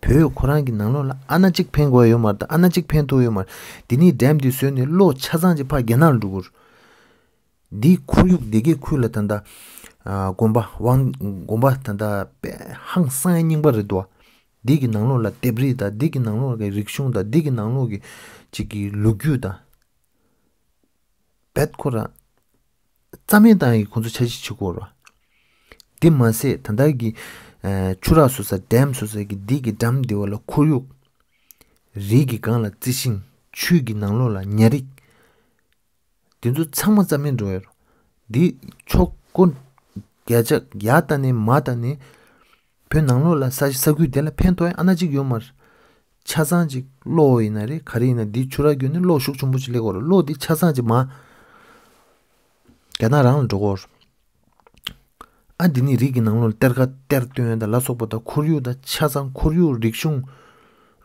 རེད་བ། བོད་ཁོ་རང་གི་ནང་ལོགས་ལ་ཨ་ན་གཅིག་ཕན་དགོས་ཡ་ཡོད་མ་རེད། ད་ཨ་ན་གཅིག་ཕན་ཐོགས་ཡོད་མ་རེད། འདི་ནས་ཌེམ་འདི་བཟོས་ནས་གློག་ཆ་ཚང་ཅིག་ཕར་རྒྱ་ནག་ལ་འགྲོ་གི་ཡོད་རེད། འདིའི་ཁོར་ཡུག་སྡེ་དགེ་ཁུལ་ལ་ད་ལྟ་ཨ། དགོན་པ་དབང་དགོན་པ་ད་ལྟ་དཔེ་ཧང་སང་ཡ་རྙིང་པ་རེད་འདུག་འདི་གི་ནང་ལོགས་ལ་ལྡེབས་རིས་དང་། འདི་གི་ནང་ལོགས་ཀྱི་རིག་གཞུང་དང་། འདི་གི་ནང་ལོགས་ཀྱི་གཅིག་གི་ལོ་རྒྱུས་དང་། རྦད་ཁོ་རང་རྩ་མེད་བཏང་ཡག་གི་ཁོང་ཚོ་འཆར་གཞི་བྱེད་ཀྱི་ཡོད་རེད། དེ་མ་ཟད་ད་ལྟ་གི་ཨ་ཆུ་རགས་བཟོ་ས་ཌེམ་བཟོ་ས་གི་འདི་གི་འགྲམ་དེ་བ་ལ་ཁོར་ཡུག་རི་གི་སྒང་ལ་རྩི་ཤིང་ཆུ་གི་ནང་ལོགས་ལ་ཉ་རིགས། དེ་ཚོ་ཚང་མ་རྩ་མེད་འགྲོ་ཡ་རེད། འདི་ཆོག་སྒོ་བརྒྱ་ཆ་ཡར་བལྟས་ནས་མར་བལྟས་ནས་བོད་ནང་ལོགས་ལ་ས་ས་ཁུལ་དེ་ལ་ཕན་ཐོགས་ཡ་ཨ་ན་གཅིག་ཡོད་མ་རེད། ཆ་ཚང་གཅིག་གློག་ཡིན་ན་རེད། ག་རེ་ཡིན་ན་འདི་ཆུ་རགས་བརྒྱུད་ནས་གློག་ཤུགས་ཆེན་པོ་ཅིག་སླེབས་ཀྱི་ཡོད་རེད། གློག་འདི་ཆ་ཚང་གཅིག་མར་རྒྱ་ནག་རང་ལ་འགྲོ་གི་ཡོད་རེད། ཨ་འདི་ནི་རིགས་ཀྱི་ནང་ལོགས་ལ་གཏེར་ཁ་གཏེར་བཏོན་ཡ་དང་ལ་སོགས་པ་དང་ཁོར་ཡུག་དང་ཆ་ཚང་ཁོར་ཡུག་རིག་གཞུང་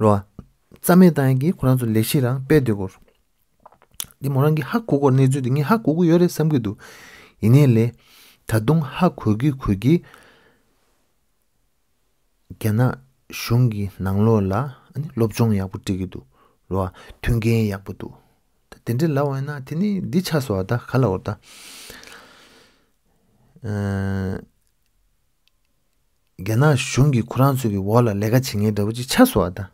རེད་བ། རྩ་མེད་བཏང་ཡ་གི་ཁོ་རང་ཚོ་ལས་གཞི་རང་སྤེལ་སྡོད་ཀྱི་ཡོད་རེད། འདི་མོ་རང་གིས་ཧ་གོ་གོ་གནས་ཚུལ་འདི་ངས་ཧ་གོ་གི་ཡོད་རེད་བསམ་གྱི་འདུག་ཡིན་ནའི་ལས། ད་དུང་ཧ་གོ་གི་གོ་གི། རྒྱ་ནག་གཞུང་གི་ནང་ལོགས་ལ་ཨ་ནི་སློབ་སྦྱོང་ཡག་པོ་སྤྲད་ཀྱི་འདུག་རེད་བ། མཐུན་རྐྱེན་ཡག་པོ་འདུག་ད་དེ་འདྲས་ལབ་པ་ཡིན་ན་དེ་ནི་འདི་ཆགས་སོང་བ། ད་ག་ལབ་དགོས་རེད་ད། ཨ། རྒྱ་ནག་གཞུང་གིས་ཁོ་རང་ཚོ་གི་འོག་ལ་ལས་ཀ་བྱེད་མཁན་འདྲ་པོ་ཅིག་ཆགས་སོང་བ་ད།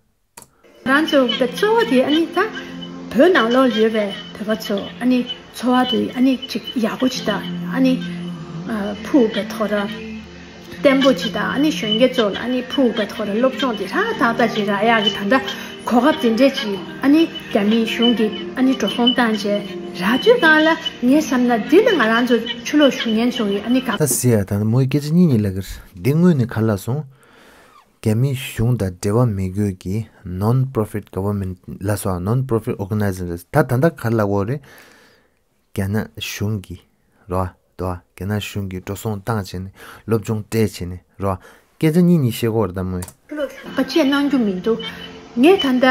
ང་རང་ཚོ་གི་གཙོ་བོ་དེ་ཨ་ནི་ད་བོད་ནང་ལོགས་ཡོད་པའི་བོད་པ་ཚོ་ཨ་ནི་འཚོ་བ་དེ་ཨ་ནི་ཅིག་ཡག་པོ་ཅིག་དང་ཨ་ནི་ཨ་ཕུགས་པའི་ཐོག་ར་བརྟན་པོ་ཅིག་དང་ཨ་ནི་གཞོན་སྐྱེས་ཚོ་ལ་ཨ་ནི་ཕུགས་པའི་ཐོག་ར་སློབ་སྦྱོང་དེ་ཧྲ་ཏག་ཏག་ཅིག་རག་ཡག་གི་ད་ལྟ་གོ་སྐབས་དེ་འདྲས་ཅིག་ཨ་ནི་རྒྱ་མིའི་གཞུང་གིས་ཨ་ནི་འགྲོ་སོང་བཏང་བྱས་རག་དུས་སྒང་ལ་ངས་བསམ་ན་འདི་ནི་ང་རང་ཚོ་ཕྱི་ལོགས་བཞུགས་མཁན་ཚོ་གི་ཨ་ནི་དགའ། ད་ཟེར་ཡ་ད་མོའི་སྐད་ཆ་གཉིས་གཉིས་ལབ་གི་རེད། འདི་དངོས་ནས་ག་ལ་སོང་། རྒྱ་མི་གཞུང་དང་འབྲེལ་བ་མེད་དགོས་ཀྱི་non-profit government ལ་སོགས་non-profit organization ད་ད་ལྟ་ག་རེ་ལབ་དགོས་རེད། རྒྱ་ནག་གཞུང་གི་རོ་དོ་རྒྱ་ནག་གཞུང་གི་འགྲོ་སོང་བཏང་བྱས་ནས་སློབ་སྦྱོང་སྤྲད་བྱས་ནས་རོ། སྐད་ཆ་གཉིས་གཉིས་བཤད་དགོས་རེད་ད་མོས། བཀའ་བཅད་གནང་རྒྱུ་མི་འདུག་ངས་ད་ལྟ་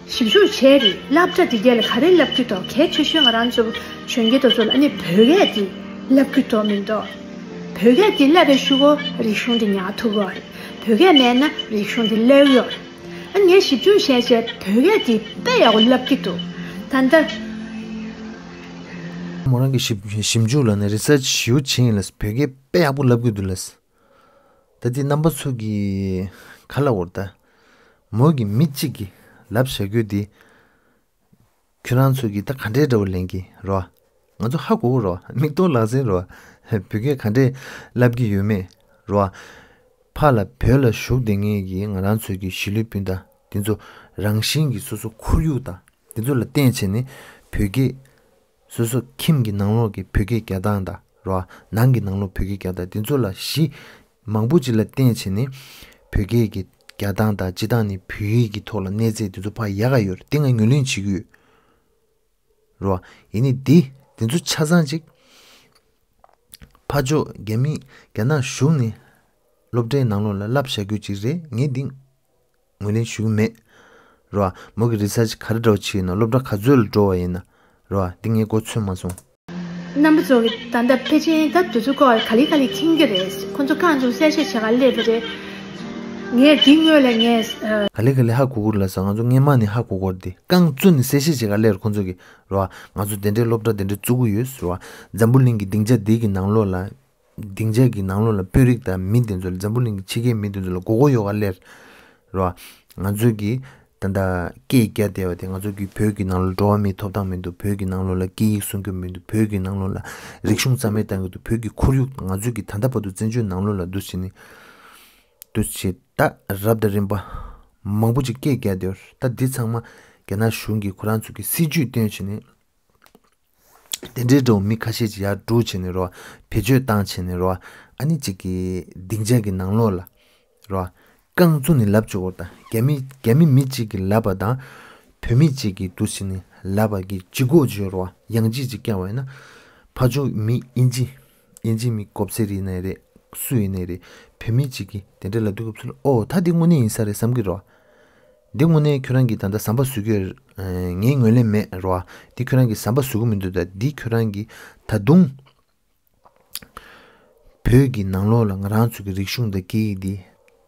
ཞིབ་འཇུག་བྱས་རེད། སློབ་གྲྭ་འདི་གས་ལ་ག་རེ་བསླབ་ཀྱི་འདུག་གལ་ཆེ་ཤོས་ང་རང་ཚོ་གཞོན་སྐྱེས་དེ་ཚོ་ལ་ཨ་ནི་བོད་སྐད་འདི་བསླབ་ཀྱི་འདུག་མི་འདུག་བོད་སྐད་འདི་བསླབ་པའི་གཞུག་གུ་རིག་གཞུང་འདི་ཉར་ཐུབ་ཀྱི་ཡོད་རེད། བོད་སྐད་མེད་ན་རིག་གཞུང་འདི་བསླབ་ཀྱི་ཡོད་རེད། ཨ་ངས་ཞིབ་འཇུག་བྱས་བྱས་བོད་སྐད་འདི་དཔེ་ཡག་པོ་བསླབ་ཀྱི་འདུག་ད་ལྟ། མོ་རང་གིས་ཞིབ་ཞིབ་འཇུག་ལ་ནི་research་ཞེ་པོ་བྱས་ཡིན་ལ་བོད་སྐད་དཔེ་ཡག་པོ་བསླབ་ཀྱི་འདུག་ལ། ད་དེ་རྣམ་པ་ཚོ་གིས་ག་ལབ་དགོས་རེད་ད། མོ་གི་མི་གཅིག་གིས་ལབ་བྱ་རྒྱུ་དེ། ཁྱོད་རང་ཚོ་གིས་ད་ག་འདྲའི་འདྲ་བོ་ལེན་གྱི་རོ། ང་ཚོ་ཧ་གོ་གི་རོ། མིག་མཐོང་ལག་ཟིན་རོ། བོད་སྐད་ག་འདྲས་ལབ་ཀྱི་ཡོད་མེད་རོ། ཕར་ལ་བོད་ལ་བཞུགས་བསྡད་མཁན་གྱི་ང་རང་ཚོ་གི་གཞིས་ལུས་སྤུན་ཟླ་དེ་ཚོ་རང་བཞིན་གྱི་སོ་སོ་ཁོར་ཡུག་དང་དེ་ཚོ་ལ་བརྟེན་བྱས་ནས་བོད་སྐད། སོ་སོ་ཁྱིམ་གྱི་ནང་ལོགས་ཀྱི་བོད་སྐད་རྒྱག་སྟངས་དང་རོ། ནང་གི་ནང་ལོགས་བོད་སྐད་རྒྱག་སྟངས་དེ་ཚོ་ལ་གཞི་མང་པོ་ཅིག་ལ་བརྟེན་བྱས་ནས་བོད་སྐད་ཀྱི་རྒྱག་སྟངས་དང་སྤྱིར་བཏང་ནས་བོད་ཡིག་གི་ཐོག་ལ་གནས་ཚད་དེ་ཚོ་ཕར་ཡག་ག་ཡོད་རེད། དེ་ང་ངོས་ལེན་བྱེད་ཀྱི་ཡོད་རོ། ཡིན་ནའི་དེ་དེ་ཚོ་ཆ་ཚང་ཅིག་ཕར་ཕྱོགས་རྒྱ་མི་རྒྱ་ནག་གཞུང་ནས་སློབ་གྲྭའི་ནང་ལོགས་ལ་བསླབ་བྱ་རྒྱུ་ཅིག་རེད། ངས་འདི་ངོས་ལེན་ཞུ་གི་མེད་རོ། མོ་གི་research་ག་རེ་འདྲ་བོ་བྱས་ཡིན་ན་སློབ་གྲྭ་ག་ཚོད་ལ་འགྲོ་བ་ཡིན་ན་རོ། འདི་ངས་མགོ་ཚོད་མ་སོང་། རྣམ་པ་ཚོ་གི་ད་ལྟ་ཕལ་ཆེར་ད་དུས་ཚོད་སྐོར་ག་ལེ་ག་ལེ་མཁྱེན་གྱི་རེད། ཁོང་ཚོ་རྐང་བཙུགས་གསལ་བཤད་བྱེད་ག་སླེབས་པ་རེད། ངས་འདི་སྔོན་ལ་ངས་ཨ། ག་ལེ་ག་ལེ་ཧ་གོ་གི་རེད་ལབ་སོང་། ང་ཚོ་སྔོན་མ་ནས་ཧ་གོ་གི་རེད་དེ། རྐང་བཙུགས་ནས་གསལ་བཤད་བྱེད་ག་སླེབས་རེད་ཁོང་ཚོ་གི་རོ། ང་ཚོ་དེ་འདྲའི་སློབ་གྲྭ་དེ་འདྲ་བཙུགས་ཀྱི་ཡོད་རོ། འཛམ་བུ་གླིང་གི་སྡིངས་ཆ་འདི་གི་ནང་ལོགས་ལ། སྡིངས་ཆ་གི་ནང་ལོགས་ལ་དཔོན་རིགས་དང་མི་དེ་ཚོ་ལ་འཛམ་བུ་གླིང་གི་ཕྱི་རྒྱལ་མི་དེ་ཚོ་ལ་མགོ་སྐོར་ཡོད་ག་སླེབས་རོ། ང་ཚོ་གི་ད་ལྟ་སྐད་རྒྱག་བསྡད་པ་དེ་ང་ཚོ་གི་བོད་ཀྱི་ནང་ལོགས་འགྲོ་བ་མིའི་ཐོབ་ཐང་མི་འདུག་བོད་ཀྱི་ནང་ལོགས་ལ་སྐད་ཡིག་སྲུང་སྐྱོབ་མི་འདུག་བོད་ཀྱི་ནང་ལོགས་ལ་རིག་གཞུང་རྩ་མེད་བཏང་གི་འདུག་བོད་ཀྱི་ཁོར་ཡུག་ང་ཚོ་གི་ད་ལྟ་བར་དུ་བཙན་བྱོལ་ནང་ལོགས་ལ་འདུག་བྱས་ནས་འདུག་བྱས་ད་རབ་དང་རིམ་པ་མང་པོ་ཅིག་སྐད་རྒྱག་བསྡད་ཡོད་རེད། ད་འདི་ཚང་མ་རྒྱ་ནག་གཞུང་གིས་ཁོ་རང་ཚོ་གི་སྲིད་ཇུས་བཏོན་བྱས་ནས། དེ་འདྲའི་འདྲ་བོ་མི་ཁ་ཤས་ཅིག་ཡར་སྒྲུག་བྱས་ནས་རོ། བེད་སྤྱོད་བཏང་བྱས་ནས་རོ། ཨ་ནི་གཅིག་གི་སྡིངས་ཆ་གི་ནང་ལོགས་ལ་རོ། རྐང་བཙུགས་ནས་ལབ་བཅུག་གོ་ད། རྒྱ་མི་རྒྱ་མི་མི་གཅིག་གིས་ལབ་པ་དང་། བོད་མི་གཅིག་གིས་འདུག་བྱས་ནས་ལབ་པ་གི་ལྗིད་ཁོག་ཅིག་ཡོད་རོ། ཡང་ལྗིད་ཅིག་བསྐྱངས་པ་ཡིན་ན། ཕར་ཕྱོགས་མི་དབྱིན་ཇི། དབྱིན་ཇི་མི་གོབ་སེ་རི་ཡིན་ནའི་རེད། སུ་ཡིན་ནའི་རེད། བོད་མི་གཅིག་གིས་དེ་འདྲ་ལབ་དུས་སྐབས་སུ་ལ་ཨོ་ད་འདི་དངོས་གནས་ཡིན་ས་རེད་བསམ་གི་རོ། འདི་དངོས་གནས་ཁྱོད་རང་གིས་ད་ལྟ་ཟམ་པ་བཟོ་གི་ཡོད། ངའི་ངོས་ལེན་མེད་རོ། འདི་ཁྱོད་རང་གིས་ཟམ་པ་བཟོ་གི་མི་འདུག་ད་འདི་ཁྱོད་རང་གིས་ད་དུང་བོད་ཀྱི་ནང་ལོགས་ལ་ང་རང་ཚོ་གི་རིག་གཞུང་དང་སྐད་ཡིག་འདི་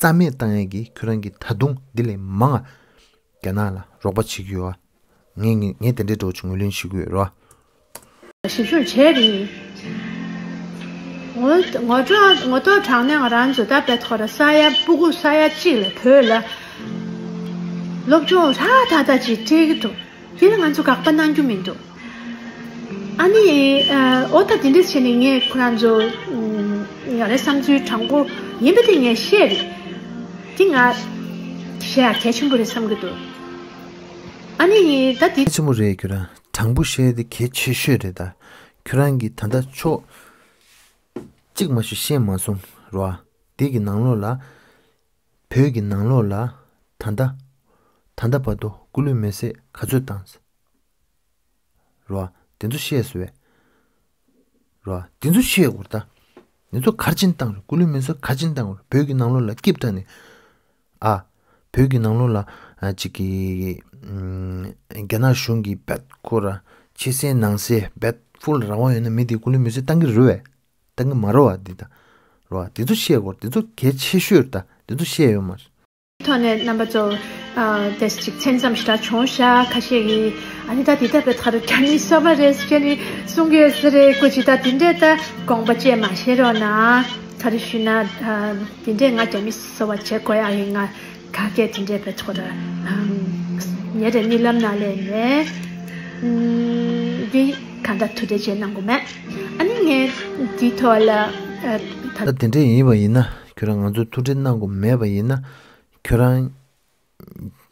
རྩ་མེད་བཏང་ཡས་ཀྱི་ཁྱོད་རང་གིས་ད་དུང་འདི་ལས་མང་ང་རྒྱ་ནག་ལ་རོགས་པ་བྱེད་ཀྱི་ཡོད། ངས་ངས་ངས་དེ་འདྲའི་འདྲ་བོ་ཅིག་ངོས་ལེན་ཞུ་གི་ཡོད་རོ། ཞིབ་འཇུག་བྱས་རེད། ངོ་ངོ་སྤྲོད་ངོ་ཐོག་དྲང་གནས་ང་རང་ཚོ་ད་བེད་ཁོ་ར་ས་ཡ་སྤུ་གུ་ས་ཡ་གཅིག་ལ་བོད་ལ་སློབ་སྦྱོང་ཧྲ་ཐག་ཐག་ཅིག་སྤྲད་ཀྱི་འདུག་དེ་ལ་ང་ཚོ་དགག་པ་གནང་རྒྱུ་མི་འདུག་ཨ་ནི་ཨ་འོ་ད་དེ་འདྲས་བྱས་ནས་ངས་ཁོ་རང་ཚོ་ཨམ་ང་རའི་བསམ་ཚུལ་དྲང་པོ་ཡིན་པ་དེ་ངས་བཤད་རེད། དེ་ང་བཤད་ཡ་གལ་ཆེན་པོ་རེད་བསམ་གྱི་འདུག་ཨ་ནི་ད་དེ་གལ་ཆེན་པོ་རེད། ཁྱོད་རང་དྲང་པོ་བཤད་དེ་གལ་ཆེ་ཤོས་རེད། ད་ཁྱོད་རང་གིས་ད་ལྟ་ཕྱོགས་གཅིག་མ་ཞིག་ཤེས་མ་སོང་རོ། དེ་གི་ནང་ལོགས་ལ་བོད་ཀྱི་ནང་ལོགས་ལ་ད་ལྟ་ད་ལྟ་བར་དུ་སྐུ་ལུས་མེ་བསྲེགས་ག་ཚོད་བཏང་རོ། དེ་ཚོ་ཤེས་སོང་བས་རོ། དེ་ཚོ་ཤེས་དགོས་ད། དེ་ཚོ་ག་རེ་བྱས་ནས་བཏང་རོ། སྐུ་ལུས་མེ་བསྲེགས་ག་རེ་བྱས་ནས་བཏང་རོ། བོད་ཀྱི་ནང་ལོགས་ལ་སྐྱིབས་བཏང་ནས་ཨ། བོད་ཀྱི་ནང་ལོགས་ལ་ཨ་ཅིག་གི་ཨམ་རྒྱ་ནག་གཞུང་གིས་བེད་ཁོ་ར་ཕྱི་གསལ་ནང་གསལ་བེད་ཕུལ་རང་དབང་ཡོད་ན་མི་དེ་སྐུ་ལུས་མེ་བསྲེགས་བཏང་གི་རེད་བས། བཏང་གི་མ་རེད་བ་འདི་ད། རེད་བ། འདི་ཚོ་བཤད་དགོས། འདི་ཚོ་གལ་ཆེ་ཤོས་རེད་ད། འདི་ཚོ་བཤད་ཡོད་མ་རེད། ཐོག་ནས་རྣམ་པ་ཚོ་ཨ་དེ་ཅིག་མཚན་ཙམ་ཞིག་ད་བྱུང་ཤག་ཁ་ཤས་ཀྱིས་ཨ་ནི་ད་འདི་ལྟ་བུའི་ཐག་རུ་རྒྱ་མིའི་སོ་པ་རེད་ཟེར་ནི་གསུང་གི་ཡོད་ས་རེད། སྐུ་མཁྱེན་ད་འདི་འདྲས་ད་དགོངས་པ་བཅད་མ་བཞེས་རོགས་གནང་། ག་རེ་ཞུས་ན་ཨ་འདི་འདྲས་ང་རྒྱ་མིའི་སོ་པ་བྱེད་དགོས་ཡག་ཡིན། ང་ག་གེ་དེ་འདྲས་བེད་ཁོ་ར་ཉེ་རེ་རྨི་ལམ་ནང་ལས་ནས་འདི་ག་འདྲ་ཐུགས་འདྲེ་བྱས་གནང་དགོས་མེད། ཨ་ནི་ངས་འདི་ཐོག་ལ་ད་ད་དེ་འདྲས་ཡིན་པ་ཡིན་ན་ཁྱོད་རང་ང་ཚོ་ཐུགས་འདྲེ་གནང་དགོས་མེད་པ་ཡིན་ན་ཁྱོད་རང་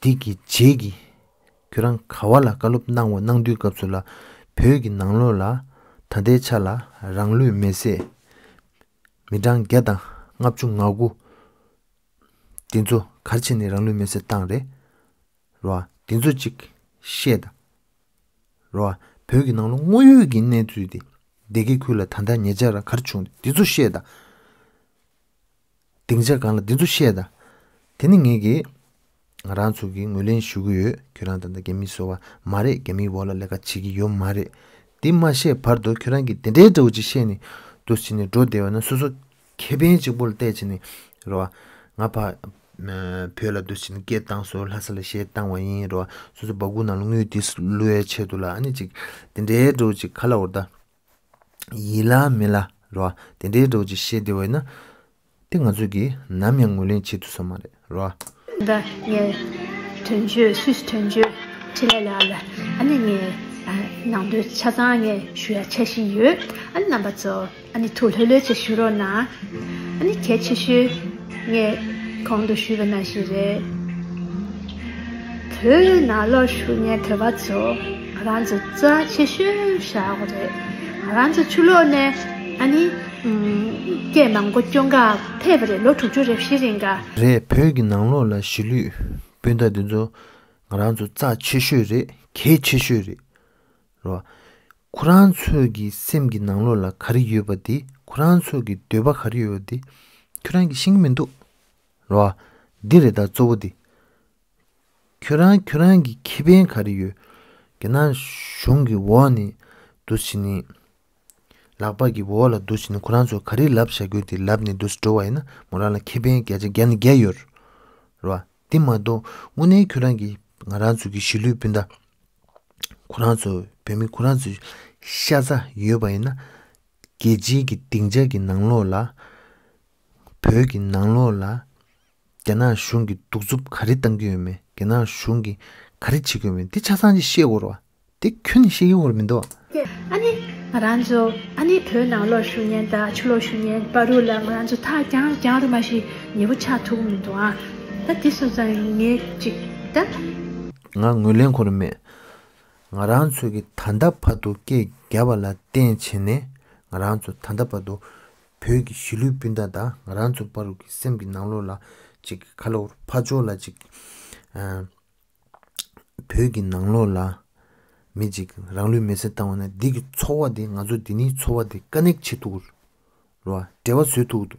འདི་གི་རྗེས་ཀྱི་ཁྱོད་རང་ག་བ་ལ་བཀའ་སློབ་གནང་བ་གནང་དུས་སྐབས་སུ་ལ་བོད་ཀྱི་ནང་ལོགས་ལ་ད་ལྟའི་ཆ་ལ་རང་ལུས་མེ་བསྲེགས་མི་གྲངས་བརྒྱ་དང་ལྔ་བཅུ་ང་དགུ། དེ་ཚོ་ག་རེ་བྱས་ནས་རང་ལུས་མེ་བསྲེགས་བཏང་རེད། རོ། དེ་ཚོ་གཅིག་བཤད་དང་། རོ། བོད་ཀྱི་ནང་ལོགས་དངོས་ཡོད་ཀྱི་གནས་ཚུལ་དེ། སྡེ་དགེ་ཁུལ་ལ་ད་ལྟ་ཉེ་ཆར་ག་རེ་བྱུང་དེ་ཚོ་བཤད་དང་། སྡིངས་ཆ་སྒང་ལ་དེ་ཚོ་བཤད་དང་། དེ་ནི་ངེད་ཀྱིས་ང་རང་ཚོ་གིས་ངོས་ལེན་ཞུ་གི་ཡོད། ཁྱོད་རང་ད་ལྟ་རྒྱ་མིའི་སོ་པ་མ་རེད། རྒྱ་མིའི་འོག་ལ་ལས་ཀ་བྱེད་ཀྱི་ཡོད་མ་རེད། དེ་མ་བཤད་བར་དུ་ཁྱོད་རང་གིས་དེ་འདྲའི་འདྲ་བོ་ཅིག་བཤད་ནས་འདུག་སེ་བྱས་ནས་འགྲོ་བསྡད་པ་ན་སོ་སོ་ཁེ་ཕན་གཅིག་པོ་ལ་བལྟས་བྱས་ནས་རེད་བ། ང་ཕ་བོད་ལ་འདུག་སེ་བྱས་ནས་སྐད་བཏང་སོང་། ལྷ་ས་ལ་གཞས་བཏང་བ་ཡིན་རེད་བ། སོ་སོ་སྦ་ཁུག་ནང་ལ་དངུལ་དེ་བླུག་ཡའི་ཆེད་དུ་ལ་ཨ་ནི་ཅིག་དེ་འདྲའི་འདྲ་བོ་ཅིག་ག་ལ་འོར་ད། ཡིན་ལ་མིན་ལ་རོ། དེ་འདྲའི་འདྲ་བོ་ཅིག་བཤད་བསྡད་པ་ཡིན་ན། དེ་ང་ཚོས་ཀྱིས་ནམ་ཡང་ངོས་ལེན་བྱེད་ཐུབ་ས་མ་རེད་རོ། ད་ངས་དོན་གཅོད་སུད་སི་དོན་གཅོད་འཕྲིན་ལས་ལགས་ལ་ཨ་ནི་ངས་ཨ་ནང་དོན་ཆ་ཚང་ངས་ཞུ་ཡ་འཆར་གཞི་ཡོད། ཨ་ནི་རྣམ་པ་ཚོ་ཨ་ནི་ཐུགས་ལྷོད་ལྷོད་བྱས་ཞུ་རོགས་གནང་། ཨ་ནི་གལ་ཆེ་ཤོས་ངས་གོང་དུ་ཞུས་པ་ནང་བཞིན་རེད། བོད་ནང་ལོགས་བཞུགས་མཁན་བོད་པ་ཚོ་ང་རང་ཚོ་རྩ་ཆེ་ཤོས་བཞག་དགོས་རེད། ང་རང་ཚོ་ཕྱི་ལོགས་ནས་ཨ་ནི་ཨམ་སྐད་མང་པོ་སྐྱོན་ག་ཕེབས་པ་རེད། ལོ་དྲུག་ཅུ་རེ་བཞི་རིང་ག་རེད། བོད་ཀྱི་ནང་ལོགས་ལ་གཞིས་ལུས་སྤུན་ཟླ་འདི་ཚོ་ང་རང་ཚོ་རྩ་ཆེ་ཤོས་རེད། གལ་ཆེ་ཤོས་རེད། རེད་བ། ཁོ་རང་ཚོའི་གི་སེམས་ཀྱི་ནང་ལོགས་ལ་ག་རེ་ཡོད་པ་དེ། ཁོ་རང་ཚོའི་གི་འདོད་པ་ག་རེ་ཡོད་པ་དེ་ཁྱོད་རང་གིས་ཤེས་ཀྱི་མི་འདུག་རེད་བ། འདི་རེད་ད་གཙོ་བོ་དེ། ཁྱོད་རང་ཁྱོད་རང་གི་ཁེ་ཕན་ག་རེ་ཡོད། རྒྱ་ནག་གཞུང་གི་འོག་ནས་འདུག་སེ་བྱས་ནས། ལག་པ་གི་འོག་ལ་འདུག་སེ་བྱས་ནས་ཁོ་རང་ཚོ་ག་རེ་ལབ་བྱ་རྒྱུ་དེ་ལབ་ནས་འདུག་སེ་འགྲོ་བ་ཡིན་ན་མོ་རང་ལ་ཁེ་ཕན་བརྒྱ་ཆ་བརྒྱ་ནས་བརྒྱ་ཡོད་རེད་བ། དེ་མ་གཏོགས་དངོས་གནས་ཁྱོད་རང་གིས་ང་རང་ཚོ་གི་གཞིས་ལུས་སྤུན་ཟླ། ཁོ་རང་ཚོ་བོད་མི་ཁོ་རང་ཚོའི་ཤ་ཚ་ཡོད་པ་ཡིན་ན། རྒྱལ་སྤྱིའི་གི་སྡིངས་ཆ་གི་ནང་ལོགས་ལ། བོད་ཀྱི་ནང་ལོགས་ལ། རྒྱ་ནག་གཞུང་གིས་གདུག་རྩུབ་ག་རེ་བཏང་གི་ཡོད་མེད། རྒྱ་ནག་གཞུང་གིས་ག་རེ་བྱེད་ཀྱི་ཡོད་མེད་དེ་ཆ་ཚང་ཅིག་ཤེས་དགོས་རེད་བ། དེ་ཁྱོན་ནས་ཤེས་ཀྱི་ཡོད་མི་འདུག་ཨ་ནི་ང་རང་ཚོ་ཨ་ནི་བོད་ནང་ལོགས་བཞུགས་མཁན་དང་ཕྱི་ལོགས་བཞུགས་མཁན་བར་དུ་ལ་ང་རང་ཚོ་ཐག་རྒྱང་རྒྱང་རིང་མ་ཞིག་ཉེ་པོ་ཆགས་ཐུབ་ཀྱི་མི་འདུག་ཨ། ད་དེ་སོང་ཙང་ངས་ཅིག་ད། ང་ངོས་ལེན་ཁོ་རང་མེད། ང་རང་ཚོ་གིས་ད་ལྟ་བར་དུ་སྐད་བརྒྱབ་པ་ལ་བརྟེན་བྱས་ནས་ང་རང་ཚོ་ད་ལྟ་བར་དུ་བོད་ཀྱི་གཞིས་ལུས་སྤུན་ཟླ་དང་ང་རང་ཚོ་བར་གྱི་སེམས་ཀྱི་ནང་ལོགས་ལ་ཅིག་ཁ་ལོ་ཕར་ཕྱོགས་ལ་ཅིག་ཨ། བོད་ཀྱི་ནང་ལོགས་ལ་མི་གཅིག་རང་ལུས་མེར་སྲེག་བཏང་བ་ན་འདི་གི་ཚོར་བ་དེ་ང་ཚོ་འདི་ནས་ཚོར་བ་དེ་ཀ་ནེག་བྱེད་ཐུབ་ཀྱི་རེད་བ། འབྲེལ་བ་བཟོ་ཐུབ་ཀྱི་འདུག་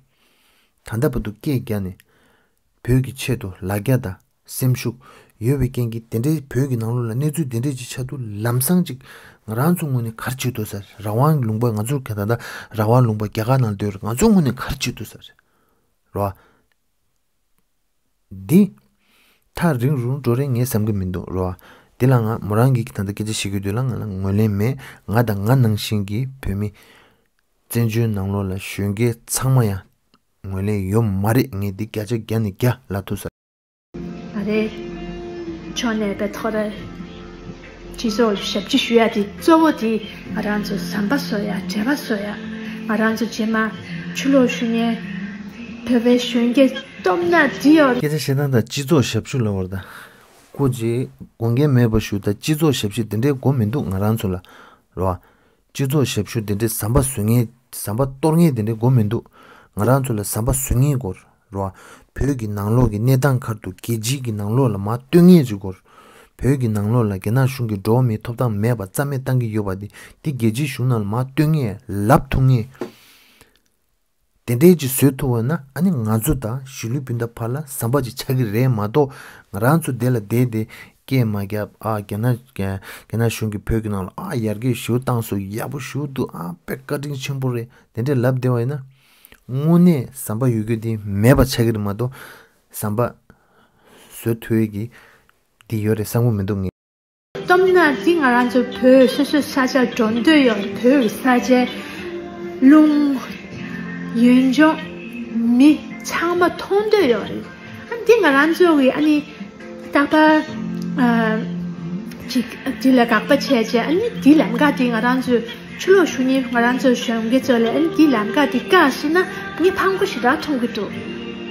ད་ལྟ་བར་དུ་སྐད་རྒྱག་ནས་བོད་ཀྱི་ཆེད་དུ་ལ་རྒྱ་དང་སེམས་ཤུགས་ཡོད་པའི་རྐྱེན་གྱིས་དེ་འདྲའི་བོད་ཀྱི་ནང་ལོགས་ལ་གནས་ཚུལ་དེ་འདྲའི་ཅིག་ཆགས་དུས་ལམ་སང་ཅིག་ང་རང་ཚོ་ངོས་ནས་ག་རེ་བྱེད་ཐུབ་ས་རེད། རང་དབང་ལུང་པ་ང་ཚོ་ག་ད་ལྟ་རང་དབང་ལུང་པ་རྒྱ་གར་ནང་སྡོད་རེད། ང་ཚོ་ངོས་ནས་ག་རེ་བྱེད་ཐུབ་ས་རེད་རེད་བ། འདི་ཐག་རིང་རུ་འགྲོ་རེད་ངས་བསམ་གྱི་མི་འདུག་རོ། འདི་ལ་ང་མོ་རང་གིས་ད་ལྟ་སྐད་ཆ་བཤད་ཀྱི་དུས་ལ་ང་ལ་ངོས་ལེན་མེད། ང་དང་ང་ནང་བཞིན་གྱི་བོད་མི་བཙན་བྱོལ་ནང་ལོགས་ལ་གཞོན་སྐྱེས་ཚང་མ་ཡང་ངོས་ལེན་ཡོད་མ་རེད། ངས་འདི་བརྒྱ་ཆ་བརྒྱ་ནས་བརྒྱ་ལབ་ཐུབ་ས་མ་རེད། ཕྱོགས་ནས་བེད་ཐོག་རེད། སྤྱི་ཚོགས་ཞབས་ཕྱི་ཞུ་ཡ་དེ་གཙོ་བོ་དེ་ང་རང་ཚོ་ཟམ་པ་བཟོ་ཡ། འབྲེལ་བ་བཟོ་ཡ། ང་རང་ཚོ་རྗེས་མ་ཕྱི་ལོགས་ཞུགས་མཁན་བོད་པའི་གཞོན་སྐྱེས་སྟོབས་ན་འདི་ཡོད་རེད། སྐད་ཆ་བཤད་སྟངས་དང་སྤྱི་ཚོགས་ཞབས་ཞུ་ལབ་པ་དང་། སྐུ་མཁྱེན་དགོངས་འགལ་མེད་པ་ཞུ། ད་སྤྱི་ཚོགས་ཞབས་ཞུ་དེ་འདྲའི་དགོས་མི་འདུག་ང་རང་ཚོ་ལ། རེད་བ། སྤྱི་ཚོགས་ཞབས་ཞུ་དེ་འདྲའི་ཟམ་པ་བཟོ་མཁན། ཟམ་པ་གཏོར་མཁན་དེ་འདྲའི་དགོས་མི་འདུག་ང་རང་ཚོ་ལ་ཟམ་པ་བཟོ་མཁན་དགོས་རེད་བ། བོད་ཀྱི་ནང་ལོགས་ཀྱི་གནས་སྟངས་ཁར་དུ་རྒྱལ་སྤྱིའི་གི་ནང་ལོགས་ལ་མར་སྟོན་མཁན་ཅིག་དགོས་རེད། བོད་ཀྱི་ནང་ལོགས་ལ་རྒྱ་ནག་གཞུང་གིས་འགྲོ་བ་མིའི་ཐོབ་ཐང་མེད་པ་རྩ་མེད་བཏང་གི་ཡོད་པ་དེ། དེ་རྒྱལ་སྤྱིའི་གཞུང་ནང་ལ་མར་སྟོན་མཁན། ལབ་ཐུབ་མཁན། དེ་འདྲའི་ཅིག་བཟོས་ཐུབ་པ་ན། ཨ་ནི་ང་ཚོ་དང་གཞིས་ལུས་སྤུན་ཟླ་བར་ལ་ཟམ་པ་ཅིག་ཆགས་ཀྱི་རེད་མ་གཏོགས། ང་རང་ཚོ་དེ་ལ་བསྡད་དེ་སྐད་མ་རྒྱབ། ཨ། རྒྱ་ནག་རྒྱ་རྒྱ་ནག་གཞུང་གིས་བོད་ཀྱི་ནང་ལ། ཨ། ཡར་རྒྱས་ཞེ་པོ་བཏང་སོང་། ཡག་པོ་ཞེ་པོ་འདུག་ཨ། དཔེ་བཀའ་དྲིན་ཆེན་པོ་རེད། དེ་འདྲས་ལབ་བསྡད་པ་ཡིན་ན། དངོས་གནས་ཟམ་པ་ཡོད་རྒྱུ་དེ་མེད་པ་ཆགས་ཀྱི་རེད་མ་གཏོགས། ཟམ་པ་བཟོ་ཐུབ་ཡས་ཀྱི་འདི་ཡོད་རེད་བསམ་གྱི་མི་འདུག་ངས། སྟོབས་ན་འདི་ང་རང་ཚོ་བོད་སོ་སོའི་ས་ཆར་འགྲོ་འདོད་ཡོད་རེད། བོད་ཀྱི་ས་ཆའི་རླུང་། ཡུལ་ལྗོངས། མི་ཚང་མ་མཐོང་འདོད་ཡོད་རེད། ཨ་ནི་འདི་ང་རང་ཚོ་གི་ཨ་ནི་རྟག་པར་ཨ་ཅིག་འདི་ལ་དགག་པ་བྱས་བྱས། ཨ་ནི་འདི་ལམ་ཁ་འདི་ང་རང་ཚོའི་ཕྱི་ལོགས་ཞུགས་མཁན་ང་རང་ཚོའི་གཞོན་སྐྱེས་ཚོ་ལ། ཨ་ནི་འདི་ལམ་ཁ་འདི་བཀག་སོང་ན་ངས་ཕངས་པོ་ཞེ་དྲག་མཐོང་གི་འདུག་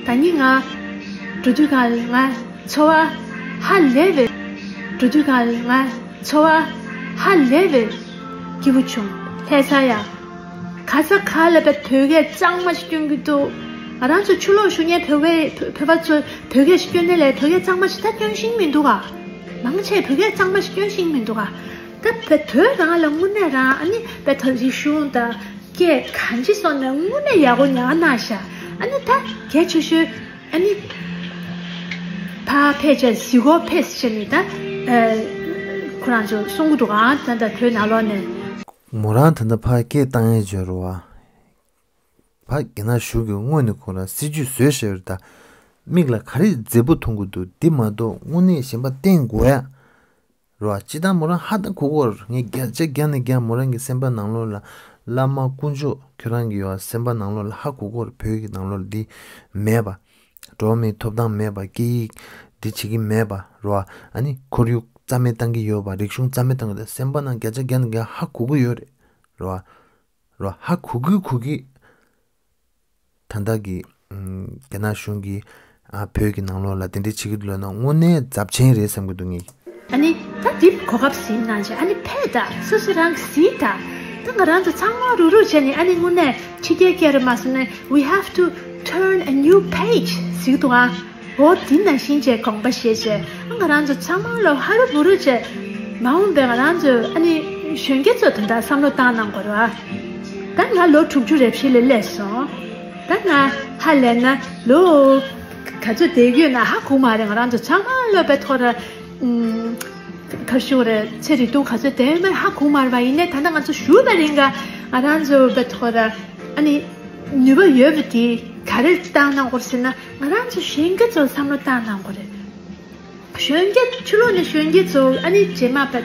ད་ནི་ང་འགྲོ་དུས་སྒང་ལ་ང་ཚོར་བ་ཧ་ལས་པའི། འགྲོ་དུས་སྒང་ལ་ང་ཚོར་བ་ཧ་ལས་པའི་སྐྱིད་པོ་བྱུང་། ལྷ་ས་ཡ། ག་ས་ག་ལ་བོད་སྐད་གཙང་མ་ཞིག་སྐྱོན་གྱི་འདུག་ང་རང་ཚོ་ཕྱི་ལོགས་ཞུགས་མཁན་བོད་པའི་བོད་པ་ཚོ་བོད་སྐད་ཞིག་སྐྱོན་ནའི་ལས་བོད་སྐད་གཙང་མ་ཞིག་ད་སྐྱོན་ཤེས་མི་འདུག་ག་མང་ཆེ་བོད་སྐད་གཙང་མ་ཞིག་སྐྱོན་ཤེས་མི་འདུག་ག་ད་བོད་བོད་རང་ལ་དངོས་གནས་རང་ཨ་ནི་བོད་ཐོག་རིག་གཞུང་དང་སྐད་གང་ཅི་སོང་ན་དངོས་གནས་ཡག་པོ་ཉར་གནང་ཤག་ཨ་ནི་ད་གལ་ཆེ་ཤོས། ཨ་ནི་ཕར་ཕེབས་བྱས་གཟིགས་སྐོར་ཕེབས་བྱས་ནས་ད་ཨ་ཁོ་རང་ཚོ་གསུང་གི་འདུག་ཨ་ད་ད་བོད་ནང་ལོགས་ནས། མོ་རང་ད་ལྟ་ཕར་སྐད་བཏང་ཡས་བྱོས་རོགས་ཨ། ཕར་རྒྱ་ནག་གཞུང་གིས་སྔོན་ནས་ཁོ་རང་སྲིད་ཇུས་བཟོས་བཞག་ཡོད་རེད་ད། མིག་ལ་ག་རེ་མཛེས་པོ་མཐོང་གི་འདུག་འདི་མ་གཏོགས་དངོས་གནས་གཞན་པ་བསྟན་དགོས་ཡ། རོ། སྤྱིར་བཏང་མོ་རང་ཧ་ད་གོ་གོ་ར། ངས་བརྒྱ་ཆ་བརྒྱ་ནས་བརྒྱ་མོ་རང་གི་སེམས་པ་ནང་ལོགས་ལ་བླ་མ་དཀོན་མཆོག་ཁྱོད་རང་གི་ཡོད་སེམས་པ་ནང་ལོགས་ལ་ཧ་གོ་གོ་ར། བོད་ཀྱི་ནང་ལོགས་ལ་འདི་མེད་པ། འགྲོ་བ་མིའི་ཐོབ་ཐང་མེད་པ། སྐད་ཡིག་འདི་བྱེད་ཀྱི་མེད་པ། རོ། ཨ་ནི་ཁོར་ཡུག་རྩ་མེད་བཏང་གི་ཡོད་པ། རིག་གཞུང་རྩ་མེད་བཏང་གི་ཡོད། སེམས་པ་ནང་བརྒྱ་ཆ་བརྒྱ་ནས་བརྒྱ་ཧ་གོ་གི་ཡོད་རེད། རོ། རོ། ཧ་གོ་གི་གོ་གི། ད་ལྟ་གི་ཨམ་རྒྱ་ནག་གཞུང་གིས་ཨ་བོད་ཀྱི་ནང་ལོགས་ལ་དེ་འདྲའི་བྱེད་ཀྱི་འདུག་ལབ་ན་དངོས་གནས་རྫབ་ཆེན་རེད་བསམ་གྱི་འདུག་ངས། ཨ་ནི་ད་འདི་གོ་སྐབས་ཟིན་གནང་བྱས། ཨ་ནི་ཕེབས་དང་། སོ་སོ་རང་གིས་གཟིགས་དང་། ད་ང་རང་ཚོ་ཚང་མ་རུག་རུག་བྱས་ནས། ཨ་ནི་དངོས་གནས་ཕྱི་རྒྱལ་སྐད་རུ་མ་སོང་ནས། We have to turn a new page ཟེར་གྱི་འདུག་ཨ། འོ་འདི་ནང་བཞིན་བྱས་དགོངས་པ་བཞེས་བྱས། ཨ་ང་རང་ཚོ་ཚང་མ་ལོ་ཧ་རུ་བུ་རུ་བྱས། མ་འོངས་པའི་ང་རང་ཚོའི་ཨ་ནི་གཞོན་སྐྱེས་ཚོ་དོན་དག་བསམ་བློ་བཏང་གནང་དགོས་རེད་བ། ད་ང་ལོ་དྲུག་ཅུ་རེ་བཞི་ལ་སླེབས་སོང་། ད་ང་ཧ་ལས་ན་ལོ་ག་ཚོད་བསྡད་ཀྱི་ཡོད་ན་ཧ་གོ་མ་རེད། ང་རང་ཚོ་ཚང་མ་ལོ་བའི་ཐོག་ར་ཨུམ་ག་ཞུ་རེད། ཚེ་རིང་ཐུང་ག་ཚོད་བསྡད་ཡོད་མེད་ཧ་གོ་མ་རེད་བ། ཡིན་ནའི་ད་ལྟ་ང་ཚོ་བཞུགས་པའི་རིང་ག་ང་རང་ཚོ་བའི་ཐོག་ར་ཨ་ནི་ནུས་པ་ཡོད་པ་དེ་ག་རེ་བཏང་གནང་དགོས་ཟེར་ན། ང་རང་ཚོ་གཞོན་སྐྱེས་ཚོར་བསམ་བློ་བཏང་གནང་དགོས་རེད། གཞོན་སྐྱེས་ཕྱི་ལོགས་ནས་གཞོན་སྐྱེས་ཚོ་ཨ་ནི་རྗེས་མ་བ་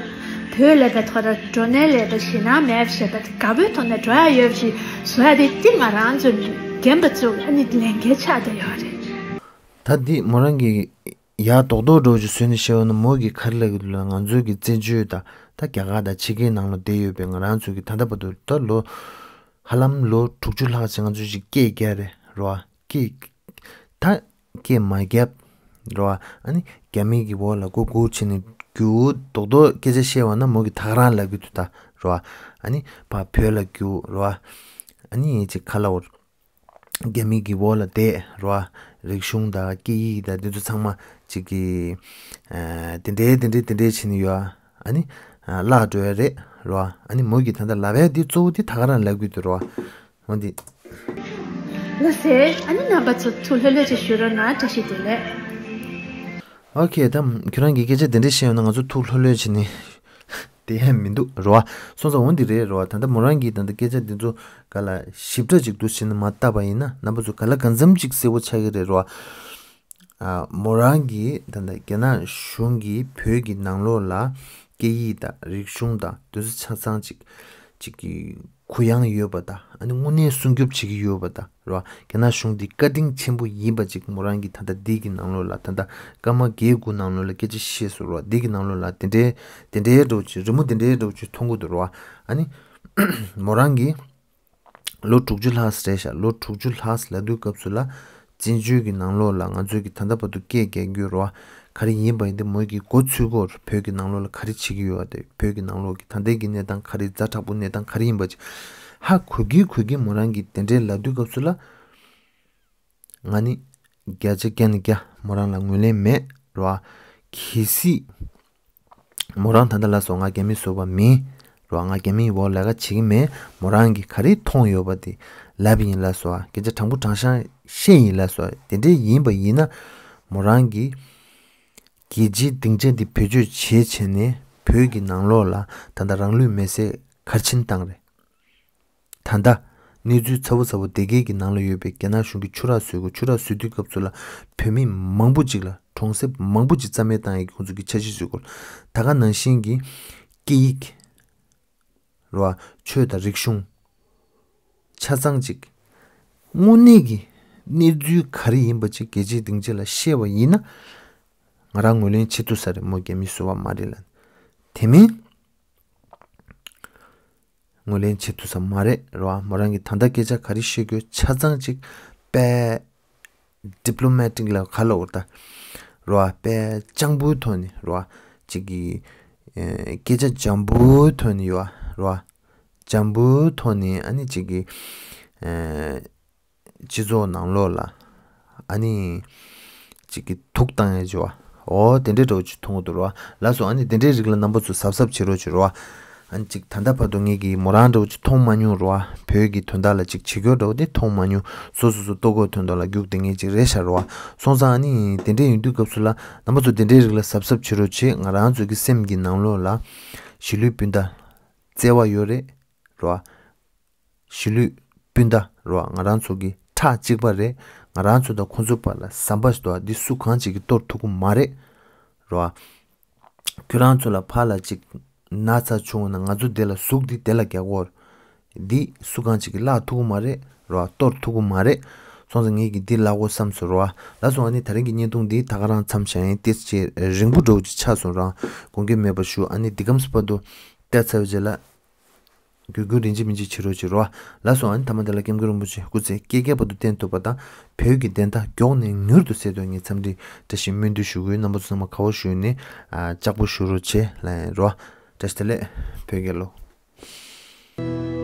བོད་ལ་བའི་ཐོག་ར་འགྲོ་ནའི་ལས་པ་ཞེད་སྣང་མེད་པ་བྱས་པ་དགའ་པོའི་ཐོག་ནས་འགྲོ་ཡ་ཡོད་པ་ཞིག་བཟོ་ཡ་དེ་དེ་ང་རང་ཚོ་རྒན་པ་ཚོ་ཨ་ནི་ལས་འགན་ཆགས་བསྡད་ཡོད་རེད། ད་འདི་མོ་རང་གིས་ཡ་རྡོག་རྡོག་འགྲོ་ཅིག་བཟོས་ནས་བཤད་ཡོད་ན། མོ་གིས་ག་རེ་ལབ་ཀྱི་འདུག་ལབ་ན། ང་ཚོའི་གི་བཙན་བྱོལ་དང་ད་རྒྱ་གར་དང་ཕྱི་རྒྱལ་ནང་ལ་བསྡད་ཡོད་པའི་ང་རང་ཚོའི་གི་ད་ལྟ་བར་དུ་ད་ལོ་ཧ་ལམ་ལོ་དྲུག་ཅུ་ལྷག་ཅིག་ང་ཚོས་ཅིག་སྐད་རྒྱག་རེད་རོ། སྐད་ད་སྐད་མ་རྒྱབ་རོ། ཨ་ནི་རྒྱ་མི་གི་འོག་ལ་སྒུག་སྒུག་བྱས་ནས་རྒྱུག། རྡོག་རྡོག་སྐད་ཆ་བཤད་པ་ན་མོ་གིས་ད་ག་རང་ལབ་ཀྱི་འདུག་ད་རོ། ཨ་ནི་ཕར་བོད་ལ་རྒྱུག་རོ། ཨ་ནི་ཅིག་ག་ལབ་དགོས་རེད། རྒྱ་མི་གི་འོག་ལ་བསྡད་རོ། རིག་གཞུང་དང་སྐད་ཡིག་དང་དེ་ཚོ་ཚང་མ་ཅིག་གི་ཨ་དེ་འདྲའི་དེ་འདྲའི་དེ་འདྲའི་བྱས་ནས་ཡོད། ཨ་ནི་ཨ་བརླག་འགྲོ་ཡ་རེད་རོ། ཨ་ནི་མོ་གིས་ད་ལྟ་ལབ་ཡ་དེ་གཙོ་བོ་དེ་ད་ག་རང་ལབ་ཀྱི་འདུག་རོ། འོ་འདི། ལགས་སེ། ཨ་ནི་རྣམ་པ་ཚོ་ཐུགས་ལྷོད་ལྷོད་ཅིག་བཞུགས་རོགས་གནང་། བཀྲ་ཤིས་བདེ་ལེགས། ཨོ་ཁེ། ད་ཁྱོད་རང་གིས་སྐད་ཆ་དེ་འདྲ་བཤད་ཡོང་ན་ང་ཚོ་ཐུགས་ལྷོད་ལྷོད་བྱས་ནས་བསྡད་ཡ་མི་འདུག་རོ། སོང་ཙང་འོ་འདི་རེད་རོ། ད་ལྟ་མོ་རང་གིས་ད་ལྟ་སྐད་ཆ་འདི་ཚོ་ག་ལ་ཞིབ་ཕྲ་ཅིག་འདུག་བྱས་ནས་མ་བལྟས་པ་ཡིན་ན། རྣམ་པ་ཚོ་ག་ལ་གང་འཚམ་ཅིག་གསལ་པོ་ཆགས་ཀྱི་རེད་རོ། ཨ། མོ་རང་གིས་ད་ལྟ་རྒྱ་ནག་གཞུང་གིས་བོད་ཀྱི་ནང་ལོགས་ལ་སྐད་ཡིག་དང་རིག་གཞུང་དང་དེ་ཚོ་ཆ་ཚང་ཅིག་ཅིག་གི་ གུ་ཡངས་ཡོད་པ་དང་ཨ་ནི་དངོས་གནས་སྲུང་སྐྱོབ་བྱེད་ཀྱི་ཡོད་པ་དང་རེད་བ། རྒྱ་ནག་གཞུང་འདི་བཀའ་དྲིན་ཆེན་པོ་ཡིན་པ་ཅིག་མོ་རང་གིས་ད་ལྟ་འདི་གི་ནང་ལོགས་ལ་ད་ལྟ་སྐར་མ་བརྒྱད་དགུ་ནང་ལོགས་ལ་སྐད་ཆ་བཤད་སོང་རེད་བ། འདི་གི་ནང་ལོགས་ལ་དེ་འདྲའི་དེ་འདྲའི་འདྲ་བོ་ཅིག་རི་མོ་དེ་འདྲའི་འདྲ་བོ་ཅིག་མཐོང་གི་འདུག་རེད་བ། ཨ་ནི་མོ་རང་གིས་ལོ་དྲུག་ཅུ་ལྷག་རེད་ཤག་ལོ་དྲུག་ཅུ་ལྷག་ལབ་དུས་སྐབས་སུ་ལ་བཙན་བྱོལ་གྱི་ནང་ལོགས་ལ་ང་ཚོས་ཀྱི་ད་ལྟ་བར་དུ་སྐད་རྒྱག་རྒྱུ་རེད་བ། ག་རེ་ཡིན་པ་ཡིན་ཏེ་མོས་ཀྱི་འགོ་ཚུགས་སྐོར་བོད་ཀྱི་ནང་ལོགས་ལ་ག་རེ་བྱེད་ཀྱི་ཡོད་བ་དེ་བོད་ཀྱི་ནང་ལོགས་ཀྱི་ད་ལྟའི་གི་གནས་སྟངས་ག་རེ་ཛ་དྲག་པོ་གནས་སྟངས་ག་རེ་ཡིན་པ་ཅིག་ཧ་གོ་གི་གོ་གི་མོ་རང་གིས་དེ་འདྲའི་ལབ་དུས་སྐབས་སུ་ལ། ང་ནི་བརྒྱ་ཆ་བརྒྱ་ནས་བརྒྱ་མོ་རང་ལ་ངོས་ལེན་མེད་རེད་བ། གལ་སྲིད་མོ་རང་ད་ལྟ་ལ་སོགས་ང་རྒྱ་མི་བཟོ་བ་མིན་རེད་བ། ང་རྒྱ་མིའི་འོག་ལས་ཀ་བྱེད་ཀྱི་མེད། མོ་རང་གིས་ག་རེ་མཐོང་ཡོད་པ་དེ་ལབ་ཡིན་ལ་སོགས་སྐད་ཆ་དྲང་པོ་དྲང་བཞག་བཤད་ཡིན་ལ་སོགས་དེ་འདྲའི་ཡིན་པ་ཡིན་ན་མོ་རང་གིས་རྒྱལ་སྤྱིའི་སྡིངས་ཆ་འདི་བེད་སྤྱོད་བྱེད་བྱས་ནས་བོད་ཀྱི་ནང་ལོགས་ལ་ད་ལྟ་རང་ལུས་མེར་སྲེག་ག་རེ་བྱེད་བཏང་རེད། ད་ལྟ་གནས་ཚུལ་ཚ་བོ་ཚ་བོ་སྡེ་དགེ་གི་ནང་ལ་ཡོད་པའི་རྒྱ་ནག་གཞུང་གིས་ཆུ་རགས་བཟོས་དགོས། ཆུ་རགས་བཟོས་དུས་སྐབས་སུ་ལ་བོད་མི་མང་པོ་ཅིག་ལ་གྲོང་གསེབ་མང་པོ་ཅིག་རྩ་མེད་བཏང་ཡས་ཀྱི་ཁོང་ཚོ་གི་འཆར་གཞི་བཟོས་སྐོར་ད་ག་ནང་བཞིན་གྱི་སྐད་ཡིག་རེད་བ། ཆོས་དང་རིག་གཞུང་ཆ་ཚང་ཅིག་དངོས་གནས་ཀྱི་གནས་ཚུལ་ག་རེ་ཡིན་པ་ཅིག་རྒྱལ་སྤྱིའི་སྡིངས་ཆ་ལ་བཤད་པ་ཡིན་ན་ང་རང་ངོས་ལེན་བྱེད་ཐུབ་ས་རེད། མོ་རྒྱ་མི་བཟོ་བ་མ་རེད་ལ་དེ་མིན། ངོས་ལེན་བྱེད་ཐུབ་ས་མ་རེད་རེད་བ། མོ་རང་གིས་ད་ལྟ་སྐད་ཆ་ག་རེ་བཤད་དགོས་ཆ་ཚང་ཅིག་དཔེ་ཌི་པི་ལོ་མེ་ཊིག་ལ་ག་ལབ་དགོས་ད་རེད་བ། དཔེ་སྤྱང་པོའི་ཐོག་ནས་རེད་བ། ཅིག་གི་ཨེ་སྐད་ཆ་འཇམ་པོའི་ཐོག་ནས་ཡོད་བ་རེད་བ། འཇམ་པོའི་ཐོག་ནས་ཨ་ནི་ཅིག་གི་ཨེ་སྤྱི་ཚོགས་ནང་ལོགས་ལ་ཨ་ནི་ཅིག་གི་དུག་བཏང་ཡ་ཅིག་བ། འོ་དེ་འདྲའི་འདྲ་བོ་ཅིག་མཐོང་གི་འདུག་ར་བ། ལགས་སོ། ཨ་ནི་དེ་འདྲའི་རིགས་ལ་རྣམ་པ་ཚོ་གཟབ་གཟབ་བྱེད་རོགས་བྱེད་རོགས་བ། ཨ་ནི་ཅིག་ད་ལྟ་བར་དུ་ངེད་ཀྱིས་མོ་རང་འདྲ་བོ་ཅིག་མཐོང་མ་མྱོང་ར་བ། བོད་ཀྱི་དོན་དག་ལ་ཅིག་བྱེད་སྐྱོར་འདྲ་བོ་དེ་མཐོང་མ་མྱོང་། སོ་སོ་སོ་ལྟོ་གོས་ཐོན་ཐོག་ལ་རྒྱུགས་དེ་ངེད་ཅིག་རེད་ཤག་ར་བ། སོང་ཙང་ཨ་ནི་དེ་འདྲའི་ཡིན་དུས་སྐབས་སུ་ལ་རྣམ་པ་ཚོ་དེ་འདྲའི་རིགས་ལ་གཟབ་གཟབ་བྱེད་རོགས་བྱེད། ང་རང་ཚོ་གི་སེམས་ཀྱི་ནང་ལོགས་ལ་གཞིས་ལུས་སྤུན་ཟླ་བརྩེ་བ་ཡོད་རེད་ར་བ། གཞིས་ལུས་སྤུན་ཟླ་རེད་བ། ང་རང་ཚོ་གི་ཁྲག་གཅིག་པ་རེད། ང་རང་ཚོ་དང་ཁོང་ཚོའི་བར་ལ་ཟམ་པ་ཞིག་འདུག་འདི་སུ་གང་ཅིག་གིས་གཏོར་ཐུབ་ཀྱི་མ་རེད་རེད་བ། ཁྱོད་རང་ཚོ་ལ་ཕར་ལ་ཅིག་ན་ཚ་བྱུང་བ་ན་ང་ཚོ་འདི་ལ་ཟུག་འདི་དེ་ལ་རྒྱག་གོ། འདི་སུ་གང་ཅིག་གིས་བརླག་ཐུབ་ཀྱི་མ་རེད་རེད་བ། གཏོར་ཐུབ་ཀྱི་མ་རེད། སོང་ཙང་ངས་ཀྱིས་འདི་བརླག་གོ་བསམ་སོང་རེད་བ། ལགས་སོ། ཨ་ནི་ད་རིང་གི་བརྙན་ཐུང་འདི་ད་ག་རང་མཚམས་བཞག་ཡིན། ཏོག་ཙམ་རིང་པོ་འདྲ་བོ་ཅིག་ཆགས་སོང་རང་དགོངས་འགལ་མེད་པ་ཞུ། ཨ་ནི་འདི་གམ་སི་བར་དུ་བལྟས་ཚར་བའི་རྗེས་ལ། རྒྱུ་རྒྱུ་རིན་ཆེན་མིན་ཆེ་བྱེད་རོགས་བྱེད་རོགས། ལགས་སོ། ཨ་ནི་ཐ་མ་དེ་ལ་སྐྱབས་མགོན་རིན་པོ་ཆེ་སྐུ་ཚེ་བསྐལ་བརྒྱའི་བར་དུ་བརྟན་ཐུབ་པ་དང་བོད་ཀྱི་བདེན་མཐའ་མགྱོགས་ནས་མྱུར་དུ་གསལ་ཐུབ་ངས་འཚམས་འདྲི་བཀྲ་ཤིས་སྨོན་འདུན་ཞུ་གི་ཡོད། རྣམ་པ་ཚོ་ཚང་མ་དགའ་བོ་ཞུ་ནས་ལྕགས་པོ་ཞུ་རོགས་བྱེད་ལ་ཡིན་རོགས། བཀྲ་ཤིས་བདེ་ལེགས། བོད་རྒྱལ་ལོ།